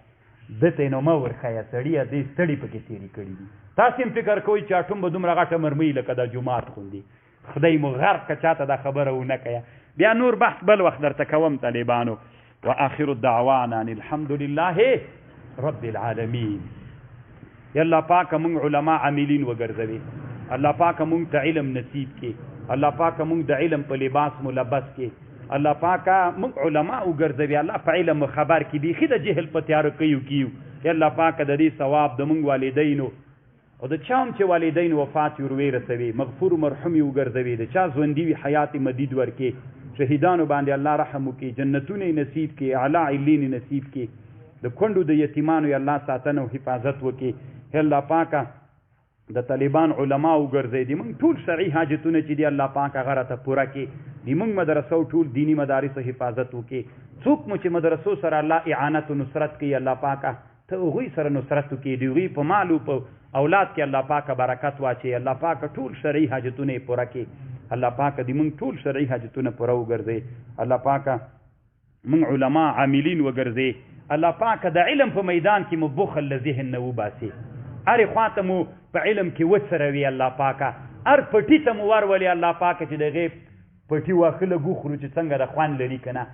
ده ته یې نو مه ورښیه سړیه، دې ستړي پکې تېرې کړي دي. تاسې هم فکر کوئ چې اټوم به دومره غټه مرمۍ لکه دا جومات غوندې، خدای مو غرق که چاته دا خبره ونه کیه. بیا نور بحث بل وخت درته کوم طالبانو. وآخر دعوانا ان الحمد لله رب العالمین. یا الله پاک مونږ علما عاملین وګرځوي، الله پاک مونږ ته علم نصیب کړي، الله پاک مونږ د علم په لباس ملبس کړي، الله پاک مونږ علما وګرځوي، الله په علم خبر کړي، بیخي د جهل په تیارو کیو کیو. یا الله پاک د دې ثواب د مونږ والدینو او د چا هم چې والدین وفات یې وروې رسوي، مغفور مرحوم یې وګرځوي، د چا ژوندي وي حیات مدید ورکړي، شهیدانو باندې الله رحم وکړي، جنتونه یې نصیب کړي، اعلی علین یې نصیب کړي، د کونډو د یتیمانو یې الله ساتنه او حفاظت وکړي. الله پاکه د طالبان علما وګرځوي، د موږ ټول شرعي حاجتونه چې دي الله پاک هغه راته پوره کړي، د موږ مدرسو ټول دیني مدارسو حفاظت وکړي. څوک مو چې مدرسو سره الله اعانت و نصرت کوي، الله پاکه ته هغوی سره نصرت وکړي، د هغوی په مال او په اولاد کې الله پاک برکت واچوي، الله پاک ټول شرعي حاجتونه یې پوره کړي. الله پاک د موږ ټول شرعي حاجتونه پوره وګرځوي. الله پاک موږ علما عاملین وګرځوي. الله پاک د علم په میدان کې مو بخل له ذهن نه وباسي، هرې خواته مو په علم کې وڅروي الله پاکه، هر پټي ته مو ورولي الله پاکه چې د هغې پټي واښه لږ وخورو چې څنګه د خوند لري که نه.